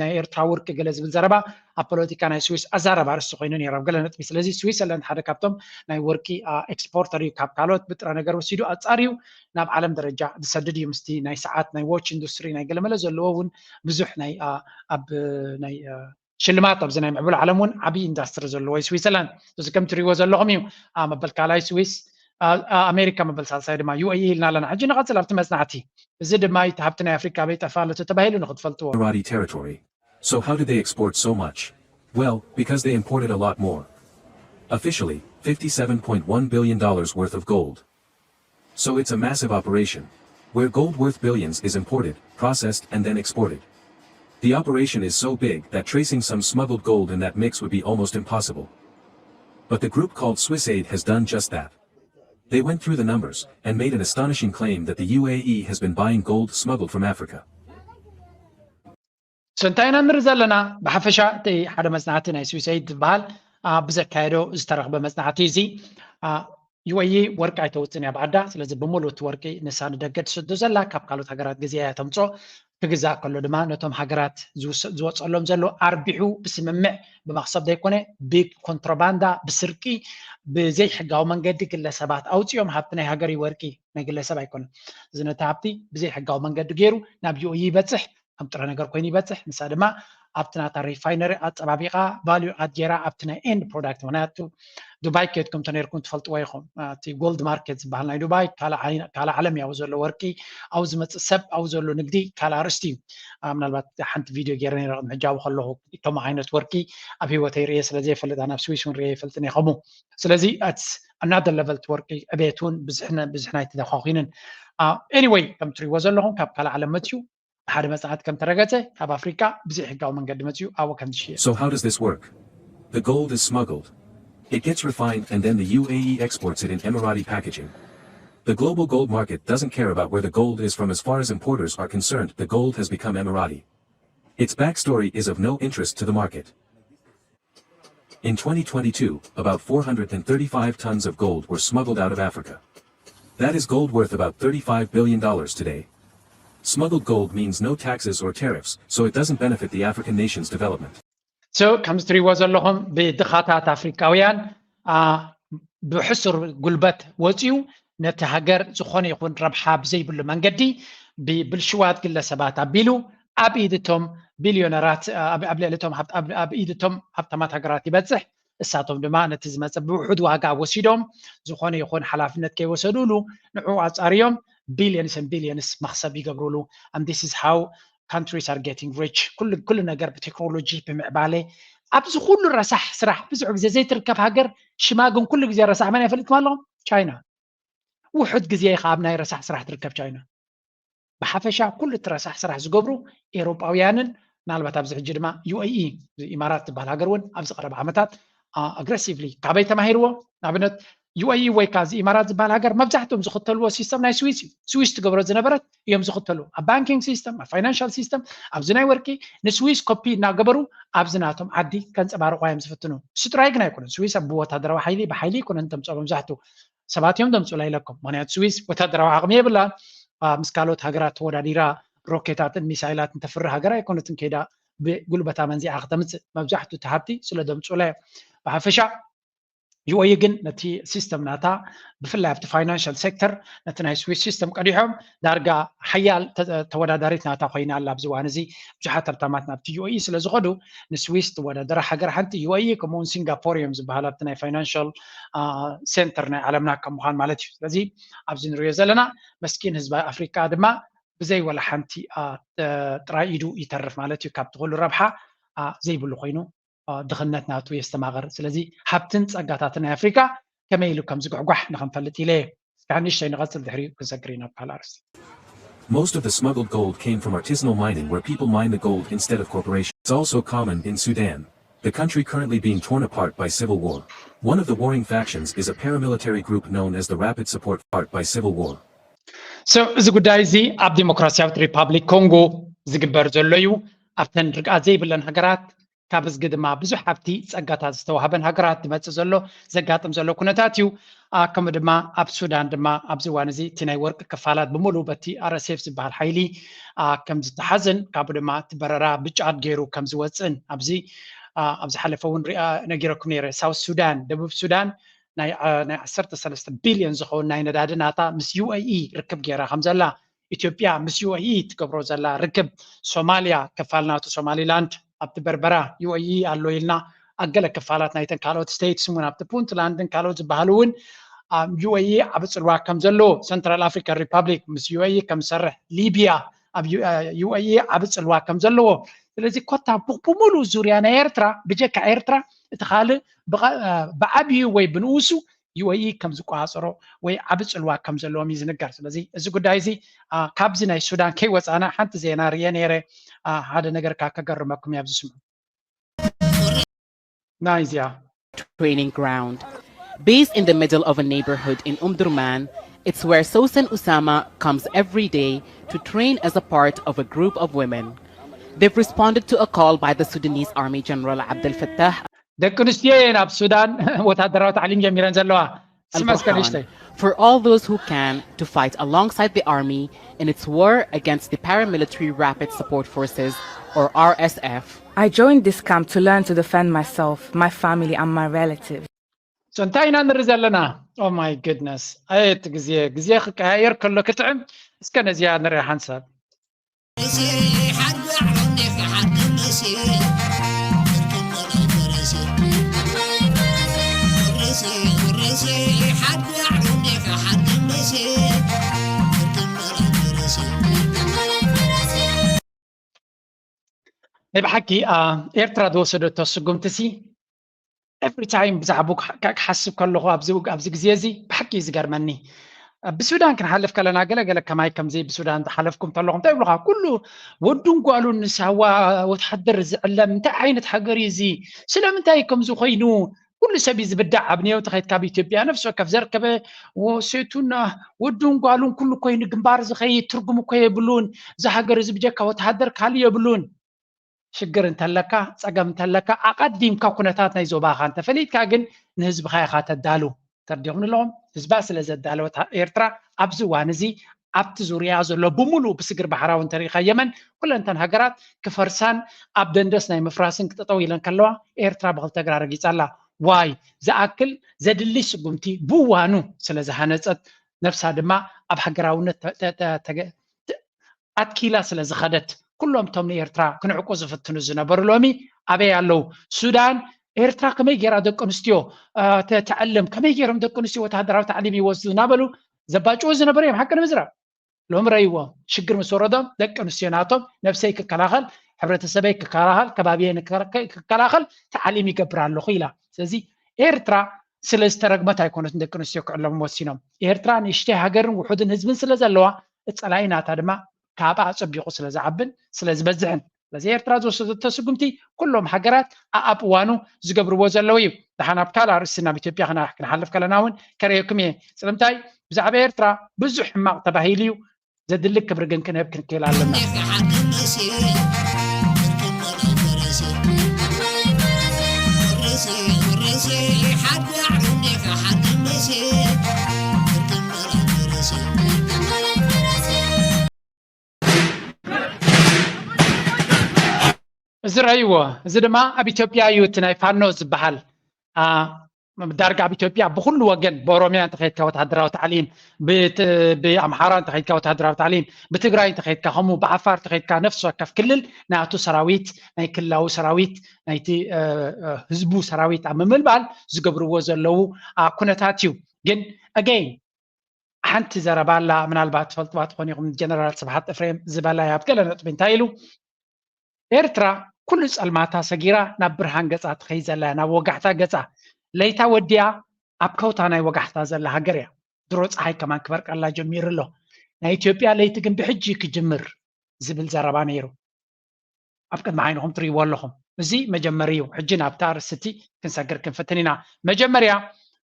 ናይ ኤርትራ ወርቂ ገለ ዝብል ዘረባ ኣብ ፖለቲካ ናይ ስዊስ ኣዛረባ ርእሲ ኮይኑ ነይሩ ኣብ ገለ ነጥቢ። ስለዚ ስዊሰርላንድ ሓደ ካብቶም ናይ ወርቂ ኤክስፖርተር እዩ። ካብ ካልኦት ብጥረ ነገር ወሲዱ ኣፃርዩ ናብ ዓለም ደረጃ ዝሰድድ እዩ። ምስቲ ናይ ሰዓት ናይ ዎች ኢንዱስትሪ ናይ ገለመለ ዘለዎ እውን ብዙሕ ናይ ኣብ ናይ ሽልማት ኣብዚ ናይ ምዕቡል ዓለም እውን ዓብዪ ኢንዳስትሪ ዘለዎ እዩ ስዊዘርላንድ። እዚ ከም ትሪእዎ ዘለኹም እዩ። መበል ካልኣይ ስዊስ፣ ኣሜሪካ መበል ሳልሳይ ድማ ዩ ኤ ኢ ኢልና ኣለና። ሕጂ ንቐፅል ኣብቲ መፅናዕቲ። እዚ ድማ እቲ ሃብቲ ናይ ኣፍሪካ ኣበይ ጠፋ ኣሎ ተባሂሉ ንክትፈልጥዎ። Emirati territory. So how did they export so much? Well, because they imported a lot more. Officially, fifty-seven point one billion dollars worth of gold. So it's a massive operation, where gold worth billions is imported, processed, and then exported. The operation is so big that tracing some smuggled gold in that mix would be almost impossible. But the group called Swiss Aid has done just that. They went through the numbers and made an astonishing claim that the U A E has been buying gold smuggled from Africa. So እንታይ ኢና ንርኢ ዘለና? ብሓፈሻ እቲ ሓደ መፅናዕቲ ናይ ስዊስ ኤድ ዝበሃል ብዘካየዶ ዝተረኽበ መፅናዕቲ እዚ፣ ዩ ኤ ኢ ወርቂ ኣይተውፅን እያ ብዓዳ። ስለዚ ብምሉእ እቲ ወርቂ ንሳ ንደገ ትሰዶ ዘላ፣ ካብ ካልኦት ሃገራት ገዚኣ እያ ተምፅኦ። ክግዛእ ከሎ ድማ ነቶም ሃገራት ዝወፀሎም ዘሎ ኣርቢሑ ብስምምዕ ብመኽሰብ ዘይኮነ ብኮንትሮባንዳ ብስርቂ ብዘይሕጋዊ መንገዲ ግለሰባት ኣውፂኦም። ሃብቲ ናይ ሃገር እዩ ወርቂ፣ ናይ ግለሰብ ኣይኮነን። እዚ ነቲ ሃብቲ ብዘይሕጋዊ መንገዲ ገይሩ ናብ ዩ ኤ ኢ ይበፅሕ፣ ከም ጥረ ነገር ኮይኑ ይበፅሕ። ንሳ ድማ ኣብቲ ናታ ሪፋይነሪ ኣፀባቢቓ ቫልዩ ኣድ ገይራ ኣብቲ ናይ ኤንድ ፕሮዳክት። ምክንያቱ ዱባይ ከድኩም ተነርኩም ትፈልጥዎ ኢኹም። እቲ ጎልድ ማርኬት ዝበሃል ናይ ዱባይ ካልእ ዓለም ያው ዘሎ ወርቂ፣ ኣብኡ ዝመፅእ ሰብ፣ ኣብኡ ዘሎ ንግዲ ካልእ ኣርእስቲ እዩ። ምናልባት ሓንቲ ቪድዮ ገይረ ነይረ ቅድሚ ሕጂ ኣብኡ ከለኹ። ከም ዓይነት ወርቂ ኣብ ህይወተይ ርእየ ስለ ዘይፈልጥ፣ ናብ ስዊስ እውን ርእየ ይፈልጥን እየ ከምኡ። ስለዚ ኣናደር ለቨል እቲ ወርቂ ዕቤት እውን ብዙሕ ናይቲ ተኳኺንን። ኤኒወይ ከም ትሪእዎ ዘለኹም ካብ ካልእ ዓለም መፅዩ ሓደ መፅናዕቲ ከም ተረጋገፀ ካብ ኣፍሪካ ብዘይ ሕጋዊ መንገዲ መፅዩ ኣብኡ ከም ዝሽየጥ። So how does this work? The gold is smuggled. It gets refined and then the U A E exports it in Emirati packaging. The global gold market doesn't care about where the gold is from as far as importers are concerned. The gold has become Emirati. Its backstory is of no interest to the market. In twenty twenty-two, about four hundred and thirty-five tons of gold were smuggled out of Africa. That is gold worth about thirty-five billion dollars today. Smuggled gold means no taxes or tariffs, so it doesn't benefit the African nation's development. So ከምዚ ትሪእዎ ዘለኹም ብድኻታት ኣፍሪካውያን ብሕሱር ጉልበት ወፂኡ ነቲ ሃገር ዝኾነ ይኹን ረብሓ ብዘይብሉ መንገዲ ብብልሽዋት ግለሰባት ኣቢሉ ኣብ ኢድ እቶም ቢልዮነራት፣ ኣብ ልዕሊ እቶም ኣብ ኢድ እቶም ሃብታማት ሃገራት ይበፅሕ። እሳቶም ድማ ነቲ ዝመፀ ብውሑድ ዋጋ ወሲዶም ዝኾነ ይኹን ሓላፍነት ከይወሰዱሉ ንዕኡ ኣፃርዮም ቢልዮንስን ቢልዮንስ መኽሰብ ይገብሩሉ። And this is how countries are getting rich. ኩሉ ነገር ብቴክኖሎጂ ብምዕባለ ኣብዚ ኩሉ ረሳሕ ስራሕ ብዙሕ ግዜ ዘይትርከብ ሃገር ሽማ ግን ኩሉ ግዜ ረሳሕ መን ይፈልጥኩም ኣለኹም? ቻይና። ውሑድ ግዜ ኢኻ ኣብ ናይ ረሳሕ ስራሕ ትርከብ ቻይና። ብሓፈሻ ኩሉ እቲ ረሳሕ ስራሕ ዝገብሩ ኤውሮጳውያንን ምናልባት ኣብዚ ሕጂ ድማ ዩ ኤ ኢ ኢማራት ዝበሃል ሃገር እውን ኣብዚ ቀረባ ዓመታት ኣግረሲቭሊ ካበይ ተማሂርዎ? ንኣብነት ዩ ኤ ኢ ወይ ከዓ እዚ ኢማራት ዝበሃል ሃገር መብዛሕትኦም ዝኽተልዎ ሲስተም ናይ ስዊስ እዩ። ስዊስ ትገብሮ ዝነበረት እዮም ዝኽተሉ ኣብ ባንኪንግ ሲስተም፣ ኣብ ፋይናንሻል ሲስተም፣ ኣብዚ ናይ ወርቂ ንስዊስ ኮፒ እናገበሩ ኣብዚ ናቶም ዓዲ ከንፀባርቑ እዮም ዝፍትኑ። እሱ ጥራይ ግን ኣይኮነን። ስዊስ ኣብ ብወታደራዊ ሓይሊ ብሓይሊ ኣይኮነን ተምፅኦ መብዛሕትኡ ሰባት እዮም ዘምፅኡላ ኢለኩም። ምክንያቱ ስዊስ ወታደራዊ ዓቕሚ የብላን። ምስ ካልኦት ሃገራት ተወዳዲራ ሮኬታትን ሚሳይላትን ተፍሪ ሃገር ኣይኮነትን ከይዳ ብጉልበታ መንዚዓ ክተምፅእ። መብዛሕትኡ እቲ ሃብቲ ስለ ዘምፅኡላ እዮም። ብሓፈሻ ዩኤኢ ግን ነቲ ሲስተም ናታ ብፍላይ ኣብቲ ፋይናንሻል ሴክተር ነቲ ናይ ስዊስ ሲስተም ቀዲሖም ዳርጋ ሓያል ተወዳዳሪት ናታ ኮይና ኣላ። ኣብዚ እዋን እዚ ብዙሓት ሃብታማት ናብቲ ዩኤኢ ስለ ዝኸዱ ንስዊስ ትወዳደራ ሃገር ሓንቲ ዩኤኢ ከምኡውን ሲንጋፖር እዮም ዝበሃል ኣብቲ ናይ ፋይናንሻል ሴንተር ናይ ዓለምና ከም ምዃን ማለት እዩ። ስለዚ ኣብዚ ንሪኦ ዘለና መስኪን ህዝቢ ኣፍሪካ ድማ ብዘይ ወላ ሓንቲ ጥራይ ኢዱ ይተርፍ ማለት እዩ። ካብቲ ኩሉ ረብሓ ዘይብሉ ኮይኑ ድኽነት ናቱ የስተማቕር። ስለዚ ሃብትን ጸጋታትን ናይ ኣፍሪካ ከመይ ኢሉ ከም ዝጉሕጓሕ ንኽንፈልጥ ኢለ እየ። እስካዕ ንእሽተይ ንቐጽል ድሕሪኡ ክንሰግር ኢና ኣብ ካልእ ኣርእስቲ። Most of the smuggled gold came from artisanal mining where people mine the gold instead of corporations. It's also common in Sudan, the country currently being torn apart by civil war. One of the warring factions is a paramilitary group known as the Rapid Support Forces. So እዚ ጉዳይ እዚ ኣብ ዲሞክራሲያዊት ሪፓብሊክ ኮንጎ ዝግበር ዘሎ እዩ። ኣብተን ርግኣት ዘይብለን ሃገራት ካብ እዝጊ ድማ ብዙሕ ሃብቲ ጸጋታት ዝተዋህበን ሃገራት ዝመጽእ ዘሎ ዘጋጥም ዘሎ ኩነታት እዩ። ከምኡ ድማ ኣብ ሱዳን ድማ ኣብዚ እዋን እዚ እቲ ናይ ወርቂ ክፋላት ብምሉእ በቲ ኣርኤስኤፍ ዝበሃል ሓይሊ ከም ዝተሓዝን ካብኡ ድማ እቲ በረራ ብጫድ ገይሩ ከም ዝወፅእን ኣብዚ ኣብ ዝሓለፈ እውን ሪኣ ነጊረኩም ነይረ። ሳውት ሱዳን፣ ደቡብ ሱዳን ናይ ዓሰርተ ሰለስተ ቢልዮን ዝኸውን ናይ ነዳዲ ናታ ምስ ዩኤኢ ርክብ ገይራ ከም ዘላ ኢትዮጵያ ምስ ዩኤኢ ትገብሮ ዘላ ርክብ፣ ሶማልያ ክፋል ናቱ ሶማሊላንድ ኣብቲ በርበራ ዩኤኢ ኣሎ ኢልና ኣብ ገለ ክፋላት ናይተን ካልኦት ስቴትስ እውን ኣብቲ ፑንትላንድን ካልኦት ዝበሃሉ እውን ዩኤኢ ዓቢ ጽልዋ ከም ዘለዎ፣ ሰንትራል ኣፍሪካን ሪፓብሊክ ምስ ዩኤኢ ከም ዝሰርሕ፣ ሊብያ ኣብ ዩኤኢ ዓቢ ጽልዋ ከም ዘለዎ። ስለዚ ኮታ ብሙሉእ ዙርያ ናይ ኤርትራ ብጀካ ኤርትራ እቲ ካልእ ብዓብዩ ወይ ብንኡሱ ዩኤኢ ከም ዝቆጻጸሮ ወይ ዓቢ ጽልዋ ከም ዘለዎም እዩ ዝንገር። ስለዚ እዚ ጉዳይ እዚ ካብዚ ናይ ሱዳን ከይወጻና ሓንቲ ዜና ርየ ነይረ። ሓደ ነገር ከ ከገርመኩም እየ ኣብዚ ስምዑ። ናይዚኣ training ground. Based in the middle of a neighborhood in Omdurman, it's where Sousan Usama comes every day to train as a part of a group of women. They've responded to a call by the Sudanese Army General Abdel Fattah. ደቂ ኣንስትዮ እየን ኣብ ሱዳን ወታደራዊ ታዕሊም ጀሚረን ዘለዋ። ስማ እስከ ንእሽተይ። For all those who can to fight alongside the army in its war against the paramilitary Rapid Support Forces, or R S F. I joined this camp to learn to defend myself, my family, and my relatives. So እንታይ ኢና ንርኢ ዘለና? Oh my goodness። ኣየት ግዜ ግዜ ክቀያየር ከሎ ክጥዕም። እስከ ነዚኣ ንርኢ ሓንሳብ። ናይ ብሓቂ ኤርትራ ዝወሰደቶ ስጉምቲ ሲ every time ብዛዕባኡ ክሓስብ ከለኹ ኣብዚ ግዜ እዚ ብሓቂ እዩ ዝገርመኒ። ብሱዳን ክንሓልፍ ከለና ገለገለ ከማይ ከምዚ ብሱዳን ዝሓለፍኩም ተለኹም እንታይ ይብሉኻ? ኩሉ ወዱን ጓሉን ንሳዋ ወተሃደር ዝዕለም እንታይ ዓይነት ሃገር እዩ እዚ? ስለምንታይ ከምዚ ኮይኑ? ኩሉ ሰብ እዩ ዝብዳዕ። ኣብ ኒዮው ተኸይድ ካብ ኢትዮጵያ ነፍሲ ወከፍ ዘርከበ ሴቱን ወዱን ጓሉን ኩሉ ኮይኑ ግንባር ዝኸይድ ትርጉም እኮ የብሉን። እዚ ሃገር እዚ ብጀካ ወተሃደር ካልእ የብሉን። ሽግር እንተለካ፣ ጸገም እንተለካ ኣቐዲምካ ኩነታት ናይ ዞባኻ እንተፈሊጥካ ግን ንህዝብኻ ኢኻ ተዳሉ። ተረዲኹም ኣለኹም? ህዝባ ስለ ዘዳለወት ኤርትራ ኣብዚ እዋን እዚ ኣብቲ ዙርያ ዘሎ ብምሉእ ብስግር ባሕራዊ እንተሪእኻ የመን ኩለንተን ሃገራት ክፈርሳን ኣብ ደንደስ ናይ ምፍራስን ክጠጠው ኢለን ከለዋ ኤርትራ ብኽልተ እግራ ረጊጻ ኣላ። ዋይ ዝኣክል ዘድሊ ስጉምቲ ብእዋኑ ስለ ዝሃነጸት ነብሳ ድማ ኣብ ሃገራውነት ኣትኪላ ስለ ዝኸደት ኩሎም እቶም ንኤርትራ ክንዕቁ ዝፍትኑ ዝነበሩ ሎሚ ኣበይ ኣለዉ? ሱዳን ኤርትራ ከመይ ገይራ ደቂ ኣንስትዮ ተዕልም ከመይ ገይሮም ደቂ ኣንስትዮ ወተሃደራዊ ታዕሊም ይወስዱ እናበሉ ዘባጭዎ ዝነበሩ እዮም። ሓቂ ንምዝራብ ሎሚ ረይዎ ሽግር ምስ ወረዶም ደቂ ኣንስትዮ ናቶም ነብሰይ ክከላኸል ሕብረተሰበይ ክከላኸል ከባቢየ ክከላኸል ታዕሊም ይገብር ኣለኹ ኢላ። ስለዚ ኤርትራ ስለ ዝተረግመት ኣይኮነትን ደቂ ኣንስትዮ ክዕለሙ ወሲኖም። ኤርትራ ንእሽተይ ሃገርን ውሑድን ህዝብን ስለ ዘለዋ እቲ ጸላኢ ናታ ድማ ካብኣ ኣጸቢቑ ስለ ዝዓብን ስለ ዝበዝሕን። ስለዚ ኤርትራ ዝወሰደቶ ስጉምቲ ኩሎም ሃገራት ኣኣብ እዋኑ ዝገብርዎ ዘለዉ እዩ። ደሓን ኣብ ካልእ ኣርእስቲ ናብ ኢትዮጵያ ክና- ክንሓልፍ ከለና እውን ከርእየኩም እየ። ስለምንታይ ብዛዕባ ኤርትራ ብዙሕ ሕማቕ ተባሂሉ እዩ። ዘድሊ ክብሪ ግን ክንህብ ክንክእል ኣለና። እዚ ረእይዎ። እዚ ድማ ኣብ ኢትዮጵያ እዩ እቲ ናይ ፋኖ ዝበሃል ዳርጋ ኣብ ኢትዮጵያ ብኩሉ ወገን፣ ብኦሮሚያ እንተኸይድካ ወታደራዊ ታዕሊም፣ ብት- ብኣምሓራ እንተኸይድካ ወታደራዊ ታዕሊም፣ ብትግራይ እንተኸይድካ ከምኡ፣ ብዓፋር እንተኸይድካ ነፍሲ ወከፍ ክልል ናቱ ሰራዊት፣ ናይ ክልላዊ ሰራዊት፣ ናይቲ እ፣ እ፣ ህዝቡ ሰራዊት ኣብ ምምልባል ዝገብርዎ ዘለዉ ኣ፣ ኩነታት እዩ። ግን ኣገይን ሓንቲ ዘረባ ኣላ፣ ምናልባት ትፈልጥዋ ትኾን ኢኹም፣ ጀነራል ስብሓት እፍሬም ዝበላ ኣብ ገለ ነጥቢ እንታይ ኢሉ? ኤርትራ ኩሉ ጸልማታ ሰጊራ ናብ ብርሃን ገጻ ትኸይድ ዘላ እያ፣ ናብ ወጋሕታ ገጻ። ለይታ ወዲያ ኣብ ከውታ ናይ ወጋሕታ ዘላ ሃገር እያ። ድሮ ጸሓይ ከማን ክበርቀላ ጀሚሩ ኣሎ። ናይ ኢትዮጵያ ለይቲ ግን ብሕጂ ክጅምር ዝብል ዘረባ ነይሩ። ኣብ ቅድሚ ዓይንኹም ትርእይዎ ኣለኹም። እዚ መጀመሪ እዩ። ሕጂ ናብታ ኣርእስቲ ክንሰግር ክንፍትን ኢና። መጀመርያ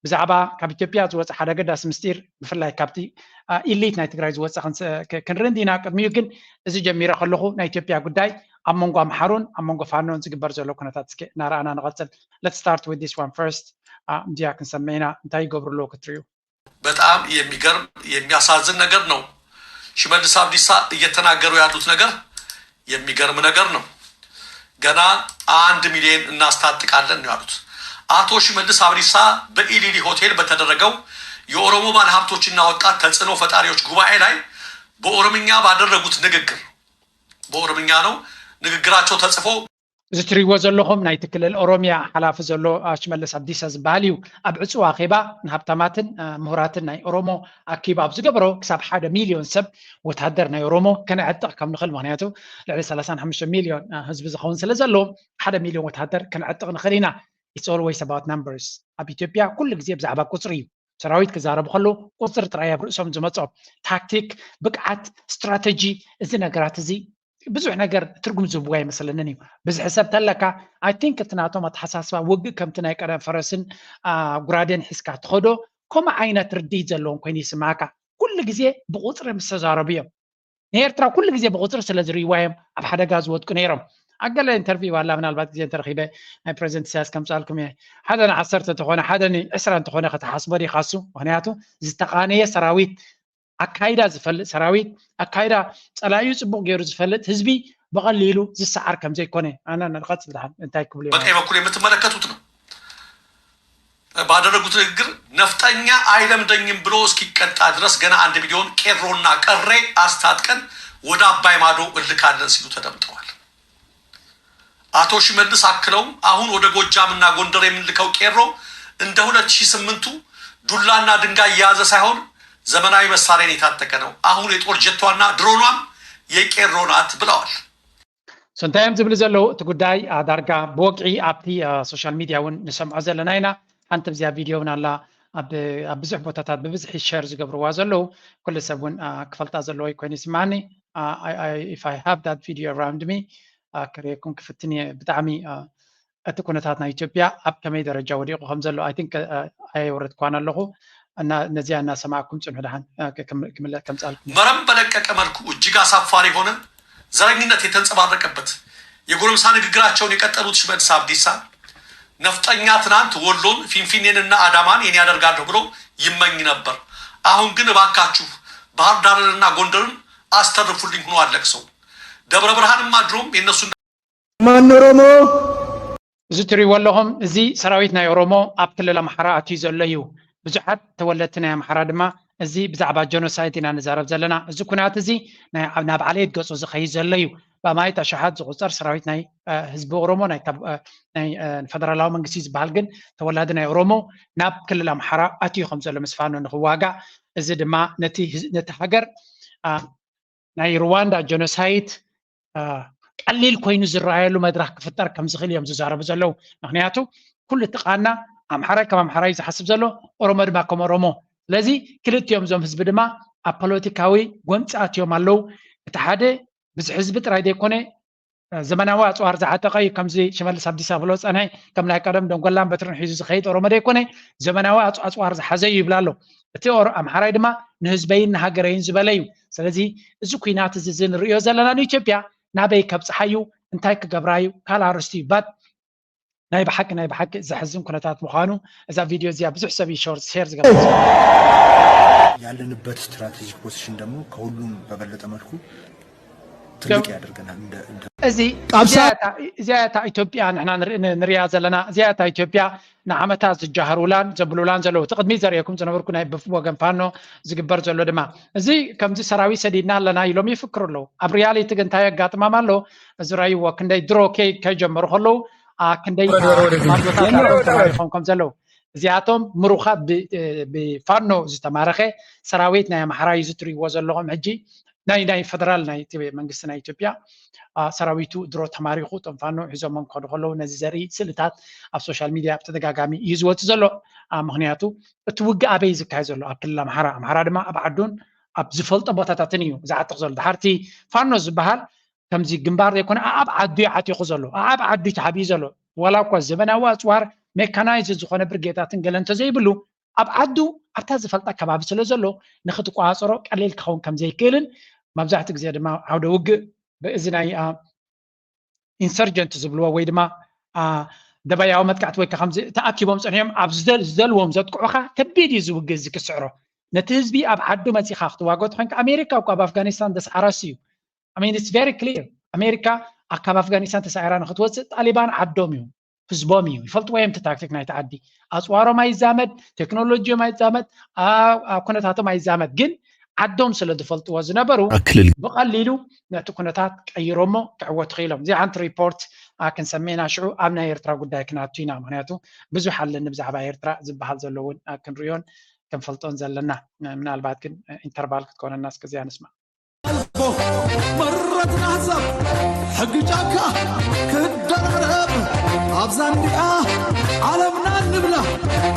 ብዛዕባ ካብ ኢትዮጵያ ዝወፀ ሓደ ኣገዳሲ ምስጢር፣ ብፍላይ ካብቲ አ፣ ኢሊት ናይ ትግራይ ዝወፀ ክንስ- ክ- ክንርኢ እንዲና። ቅድሚኡ ግን እዚ ጀሚረ ከለኹ ናይ ኢትዮጵያ ጉዳይ ኣብ መንጎ ኣምሓሩን ኣብ መንጎ ፋኖን ዝግበር ዘሎ ኩነታት እስኪ እናረኣና ንቐፅል። Let's start with this one first. አ፣ እንዲያ ክንሰምዕ ኢና። እንታይ ይገብሩ ኣለዉ ክትርእዩ? በጣም የሚገርም የሚያሳዝን ነገር ነው። ሽመልስ አብዲሳ እየተናገሩ ያሉት ነገር የሚገርም ነገር ነው። ገና አንድ ሚሊዮን እናስታጥቃለን ነው ያሉት አቶ ሽመልስ አብዲሳ በኢሊሊ ሆቴል በተደረገው የኦሮሞ ባለሀብቶችና ወጣት ተጽዕኖ ፈጣሪዎች ጉባኤ ላይ በኦሮምኛ ባደረጉት ንግግር፣ በኦሮምኛ ነው ንግግራቸው ተጽፎ፣ እዚ ትሪእዎ ዘለኹም ናይቲ ክልል ኦሮሚያ ሓላፊ ዘሎ አ፣ ሽመልስ ኣብዲሳ ዝበሃል እዩ። ኣብ ዕፅዋ ኣኼባ ንሃብታማትን አ፣ ምሁራትን ናይ ኦሮሞ ኣኪቡ ኣብ ዝገበሮ ክሳብ ሓደ ሚልዮን ሰብ ወታደር ናይ ኦሮሞ ከነዕጥቕ ከም ንኽእል፣ ምኽንያቱ ልዕሊ ሰላሳን ሓሙሽተ ሚልዮን አ፣ ህዝቢ ዝኸውን ስለ ዘሎ ሓደ ሚልዮን ወታደር ከነዕጥቕ ንኽእል ኢና። It's always about numbers። ኣብ ኢትዮጵያ ኩሉ ግዜ ብዛዕባ ቁፅሪ እዩ። ሰራዊት ክዛረቡ ከለዉ ቁፅሪ ጥራይ ኣብ ርእሶም ዝመፅኦም። ታክቲክ፣ ብቅዓት፣ ስትራተጂ፣ እዚ ነገራት እዚ ብዙሕ ነገር ትርጉም ዝህብዎ ኣይመስለንን እዩ። ብዝሒ ሰብ ተለካ፣ I think እቲ ናቶም ኣተሓሳስባ ውግእ ከምቲ ናይ ቀደም ፈረስን አ፣ ጉራዴን ሒዝካ ትኸዶ ከምኡ ዓይነት ርድኢት ዘለዎም ኮይኑ ይስምዓካ። ኩሉ ግዜ ብቁፅሪ ምስ ተዛረቡ እዮም። ንኤርትራ ኩሉ ግዜ ብቁፅሪ ስለ ዝርእይዋ እዮም ኣብ ሓደጋ ዝወድቁ ነይሮም። ኣብ ገለ ኢንተርቪው ኣላ፣ ምናልባት ግዜ እንተረኺበ ናይ ፕረዚደንት ኢሳያስ ከምፅኣልኩም እየ። ሓደ ንዓሰርተ እንተኾነ ሓደ ንዕስራ እንተኾነ ከተሓስቦ ዲኻ እሱ? ምኽንያቱ ዝተቓነየ ሰራዊት ኣካይዳ ዝፈልጥ ሰራዊት ኣካይዳ ጸላኢኡ ጽቡቕ ገይሩ ዝፈልጥ ህዝቢ ብቐሊሉ ዝሰዓር ከም ዘይኮነ ኣነ ንቐጽል ደሓን እንታይ ክብሉ እዮም? በቀኝ በኩል የምትመለከቱት ነው። ባደረጉት ንግግር ነፍጠኛ አይለምደኝም ብሎ እስኪቀጣ ድረስ ገና አንድ ሚሊዮን ቄሮና ቀሬ አስታጥቀን ወደ አባይ ማዶ እልካለን ሲሉ ተደምጠዋል። አቶ ሽመልስ አክለውም አሁን ወደ ጎጃምና ጎንደር የምንልከው ቄሮ እንደ ሁለት ሺህ ስምንቱ ዱላና ድንጋይ የያዘ ሳይሆን ዘመናዊ መሳሪያን የታጠቀ ነው። አሁን የጦር ጀቷና ድሮኗም የቄሮ ናት ብለዋል። So እንታይ እዮም ዝብሉ ዘለዉ? እቲ ጉዳይ አ፣ ዳርጋ ብወግዒ ኣብቲ አ፣ ሶሻል ሚድያ እውን ንሰምዖ ዘለና ኢና። ሓንቲ ብዚኣ ቪድዮ እውን ኣላ ኣብ ኣብ ብዙሕ ቦታታት ብብዝሒ ሸር ዝገብርዋ ዘለዉ ኩሉ ሰብ እውን አ፣ ክፈልጣ ዘለዎ ኮይኑ ይስማዓኒ። አ፣ I- I- if I have that video around me አ፣ ክርእየኩም ክፍትን እየ። ብጣዕሚ አ፣ እቲ ኩነታት ናይ ኢትዮጵያ ኣብ ከመይ ደረጃ ወዲቑ ከም ዘሎ I think አ፣ ኣየወረድኳን ኣለኹ እና ነዚኣ እናሰማዕኩም ፅንሑ ደሓን አ፣ ክም- ክምለ- ከምፃልኩም። መረን በለቀቀ መልኩ እጅግ አሳፋሪ የሆነ ዘረኝነት የተንጸባረቀበት የጎረምሳ ንግግራቸውን የቀጠሉት ሽመልስ አብዲሳ ነፍጠኛ ትናንት ወሎን ፊንፊኔንና አዳማን የኔ ያደርጋለሁ ብሎ ይመኝ ነበር። አሁን ግን እባካችሁ ባህር ዳርንና ጎንደርን አስተርፉልኝ ሆኖ አለቅሰው። ደብረ ብርሃንማ ድሮም የእነሱ ማን ኦሮሞ እዚ ትሪእዎ ኣለኹም፣ እዚ ሰራዊት ናይ ኦሮሞ ኣብ ክልል ኣምሓራ ኣትዩ ዘሎ እዩ። ብዙሓት ተወለድቲ ናይ ኣምሓራ ድማ እዚ ብዛዕባ ጀኖሳይድ ኢና ንዛረብ ዘለና። እዚ ኩናት እዚ ናይ- ናብ ዓሌት ገጹ ዝኸይድ ዘሎ እዩ። ብኣማኢት ኣሽሓት ዝቑጸር ሰራዊት ናይ እ፣ ህዝቢ ኦሮሞ ናይ ካብ- እ፣ ናይ እ፣ ፈደራላዊ መንግስቲ ዝበሃል ግን ተወላዲ ናይ ኦሮሞ ናብ ክልል ኣምሓራ ኣትዩ ከም ዘሎ ምስ ፋኖ ንክዋጋእ፣ እዚ ድማ ነቲ ህዝ- ነቲ ሃገር እ፣ ናይ ሩዋንዳ ጀኖሳይድ እ፣ ቀሊል ኮይኑ ዝረኣየሉ መድረኽ ክፍጠር ከም ዝኽእል እዮም ዝዛረቡ ዘለዉ። ምክንያቱ ኩሉ እቲ ቃና ኣምሓራይ ከም ኣምሓራይ ዝሓስብ ዘሎ፣ ኦሮሞ ድማ ከም ኦሮሞ። ስለዚ ክልቲኦም እዞም ህዝቢ ድማ ኣብ ፖለቲካዊ ጎንፂ ኣትዮም ኣለዉ። እቲ ሓደ ብዙሕ ህዝቢ ጥራይ ዘይኮነ ዘመናዊ ኣፅዋር ዝዓጠቐ እዩ። ከምዚ ሽመልስ ኣብዲሳ ብሎ ፀንሐ ከም ናይ ቀደም ደንጎላን በትርን ሒዙ ዝኸይድ ኦሮሞ ዘይኮነ ዘመናዊ ኣፅ- ኣፅዋር ዝሓዘ እዩ ይብል ኣሎ። እቲ ኦሮ- ኣምሓራይ ድማ ንህዝበይን ንሃገረይን ዝበለ እዩ። ስለዚ እዚ ኩናት እዚ እዚ ንርእዮ ዘለና ንኢትዮጵያ ናበይ ከብፅሓ እዩ፣ እንታይ ክገብራ እዩ ካልእ ኣርእስቲ እዩ። ባት ናይ ብሓቂ ናይ ብሓቂ ዘሕዝን ኩነታት ምዃኑ እዛ ቪድዮ እዚኣ ብዙሕ ሰብ እዩ ሾር- ሼር ዝገብር። ያለንበት ስትራቴጂክ ፖዚሽን ደግሞ ከሁሉም በበለጠ መልኩ ትልቅ ያደርገናል። እንደ እንደ እዚ ኣብ ሳ- እዚኣ እታ- እዚኣ እታ ኢትዮጵያ ንሕና ንርኢ- ን- ንሪኣ ዘለና እዚኣ እታ ኢትዮጵያ ንዓመታት ዝጃሃሩላን ዘብሉላን ዘለዉ እቲ ቅድሚ ዘርእየኩም ዝነበርኩ ናይ ብፍ- ወገን ፋኖ ዝግበር ዘሎ ድማ እዚ ከምዚ ሰራዊት ሰዲድና ኣለና ኢሎም ይፍክሩ ኣለዉ። ኣብ ሪያሊቲ ግን እንታይ የጋጥማም ኣሎ? እዚ ረእይዎ ክንደይ ድሮ ከይ- ከይጀመሩ ከለዉ ኣ፣ ክንደይ ወደ- ወደ- ባንዶታት ተማሪኾም ከም ዘለዉ እዚኣቶም ምሩኻት ብ- ብፋኖ ዝተማረኸ ሰራዊት ናይ ኣምሓራ እዩ ዝትሪእዎ ዘለኹም ሕጂ ናይ ናይ ፈደራል ናይ እቲ መንግስቲ ናይ ኢትዮጵያ ኣ፣ ሰራዊቱ ድሮ ተማሪኹ እቶም ፋኖ ሒዞሞም ክኸዱ ከለዉ ነዚ ዘርኢ ስእልታት ኣብ ሶሻል ሚድያ ብተደጋጋሚ እዩ ዝወፅእ ዘሎ። ኣ፣ ምክንያቱ እቲ ውግእ ኣበይ እዩ ዝካየድ ዘሎ? ኣብ ክልል ኣምሓራ። ኣምሓራ ድማ ኣብ ዓዱን ኣብ ዝፈልጦ ቦታታትን እዩ ዝዓጥቕ ዘሎ። ድሓርቲ ፋኖ ዝበሃል ከምዚ ግንባር ዘይኮነ ኣብ ዓዱ እዩ ዓጢቑ ዘሎ። ኣብ ዓዱ እዩ ተሓቢኡ ዘሎ። ዋላ እኳ ዘበናዊ ኣፅዋር ሜካናይዝድ ዝኾነ ብርጌዳትን ገለ እንተዘይብሉ ኣብ ዓዱ ኣብታ ዝፈልጣ ከባቢ ስለ ዘሎ ንክትቆፃፀሮ ቀሊል ክኸውን ከም ዘይክእልን መብዛሕትኡ ግዜ ድማ ዓውደ ውግእ ብእዚ ናይ አ፣ ኢንሰርጀንት ዝብልዎ ወይ ድማ አ፣ ደባያዊ መጥቃዕቲ ወይ ከዓ ከምዚ ተኣኪቦም ፀኒሖም ኣብ ዝደል- ዝደልዎም ዘጥቅዑኻ ከቢድ እዩ እዚ ውግእ እዚ ክስዕሮ ነቲ ህዝቢ ኣብ ዓዱ መፂኻ ክትዋገ ተኮንካ ኣሜሪካ እኳ ኣብ ኣፍጋኒስታን ደስዓራሲ እዩ I mean it's very clear ኣሜሪካ ካብ ኣፍጋኒስታን ተሳዒራ ንክትወፅእ ጣሊባን ዓዶም እዩ ህዝቦም እዩ ይፈልጥዎ እዮም እቲ ታክቲክ ናይቲ ዓዲ ኣፅዋሮም ኣይዛመድ ቴክኖሎጂዮም ኣይዛመድ ኣ- ኣብ ኩነታቶም ኣይዛመድ ግን ዓዶም ስለ ዝፈልጥዎ ዝነበሩ ክልል ብቐሊሉ ነቲ ኩነታት ቀይሮሞ ክዕወቱ ክኢሎም እዚ ሓንቲ ሪፖርት ኣ፣ ክንሰምዕ ኢና ሽዑ ኣብ ናይ ኤርትራ ጉዳይ ክናቱ ኢና ምክንያቱ ብዙሕ ኣለኒ ብዛዕባ ኤርትራ ዝበሃል ዘሎ እውን ኣ፣ ክንሪኦን ክንፈልጦን ዘለና ምናልባት ግን ኢንተርቫል ክትኮነና እስከዚኣ ንስማ መረትና ሰብ ሕጊ ጫካ ክደራረብ ኣብዛ እንዲኣ ዓለምና ንብላ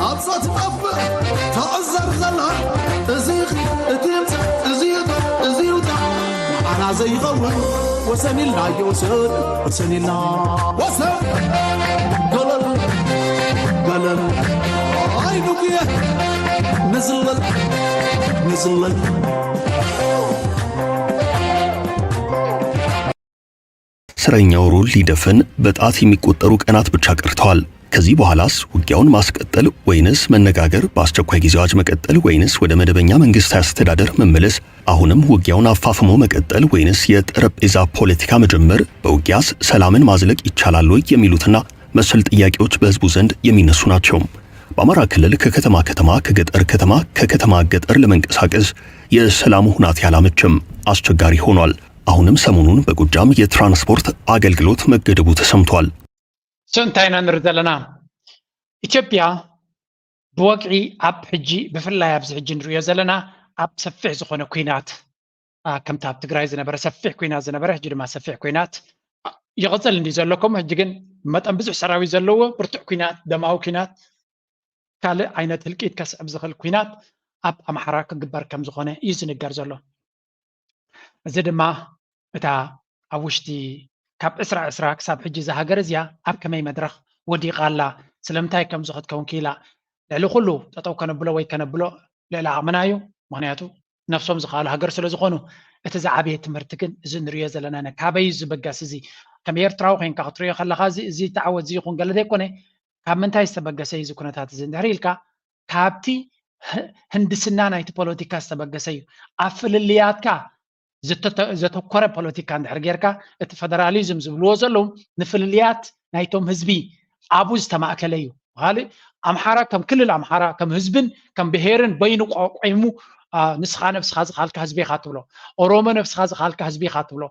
ኣብዛ ትጠፍእ ተዕዘር ዘላ እዚ እቲ እዚ እዚ ይውጣ ኣና ዘይኸውን ወሰን ኢልና ይወሰን ወሰን ኢልና ወሰን ገለል ገለል ኣይንጉየ ንዝለል ንዝለል እስረኛው ሩል ሊደፈን በጣት የሚቆጠሩ ቀናት ብቻ ቀርተዋል። ከዚህ በኋላስ ውጊያውን ማስቀጠል ወይንስ መነጋገር፣ በአስቸኳይ ጊዜ አዋጅ መቀጠል ወይንስ ወደ መደበኛ መንግስታዊ አስተዳደር መመለስ፣ አሁንም ውጊያውን አፋፍሞ መቀጠል ወይንስ የጠረጴዛ ፖለቲካ መጀመር፣ በውጊያስ ሰላምን ማዝለቅ ይቻላል ወይ የሚሉትና መሰል ጥያቄዎች በህዝቡ ዘንድ የሚነሱ ናቸው። በአማራ ክልል ከከተማ ከተማ፣ ከገጠር ከተማ፣ ከከተማ ገጠር ለመንቀሳቀስ የሰላሙ ሁናቴ አላመችም፣ አስቸጋሪ ሆኗል። አሁንም ሰሞኑን በጎጃም የትራንስፖርት አገልግሎት መገደቡ ተሰምቷል። እሱ እንታይ ኢና ንርኢ ዘለና ኢትዮጵያ ብወግዒ ኣብ ሕጂ ብፍላይ ኣብዚ ሕጂ ንሪኦ ዘለና ኣብ ሰፊሕ ዝኾነ ኩናት ኣ፣ ከምቲ ኣብ ትግራይ ዝነበረ ሰፊሕ ኩናት ዝነበረ ሕጂ ድማ ሰፊሕ ኩናት ይቕፅል እንዲ ዘለኩም ሕጂ ግን መጠን ብዙሕ ሰራዊት ዘለዎ ብርቱዕ ኩናት ደማዊ ኩናት ካልእ ዓይነት ህልቂት ከስዕብ ዝኽእል ኩናት ኣብ ኣምሓራ ክግበር ከም ዝኾነ እዩ ዝንገር ዘሎ። እዚ ድማ እታ ኣብ ውሽጢ ካብ ዕስራ ዕስራ ክሳብ ሕጂ እዛ ሃገር እዚኣ ኣብ ከመይ መድረኽ ወዲቓ ኣላ፣ ስለምንታይ ከምዚ ክትከውን ክኢላ፣ ልዕሊ ኩሉ ጠጠው ከነብሎ ወይ ከነብሎ ልዕሊ ዓቕምና እዩ። ምኽንያቱ ነብሶም ዝኸኣሉ ሃገር ስለ ዝኾኑ። እቲ ዝዓበየ ትምህርቲ ግን እዚ ንሪኦ ዘለና ነ- ካበይ እዩ ዝበገስ እዚ? ከም ኤርትራዊ ኮይንካ ክትሪኦ ከለኻ እዚ እዚ ተዓወት እዚ ይኹን ገለ ዘይኮነ ካብ ምንታይ ዝተበገሰ እዩ እዚ ኩነታት እዚ እንድሕር ኢልካ ካብቲ ህ- ህንድስና ናይቲ ፖለቲካ ዝተበገሰ እዩ። ኣብ ፍልልያትካ ዝተተ- ዘተኮረ ፖለቲካ እንድሕር ጌርካ እቲ ፈደራሊዝም ዝብልዎ ዘለዉ ንፍልልያት ናይቶም ህዝቢ ኣብኡ ዝተማእከለ እዩ። ካልእ ኣምሓራ ከም ክልል ኣምሓራ ከም ህዝብን ከም ብሄርን በይኑ ቆ- ቆይሙ ኣ፣ ንስኻ ነብስኻ ዝኻልካ ህዝቢ ኢኻ ትብሎ፣ ኦሮሞ ነብስኻ ዝኻልካ ህዝቢ ኢኻ ትብሎ፣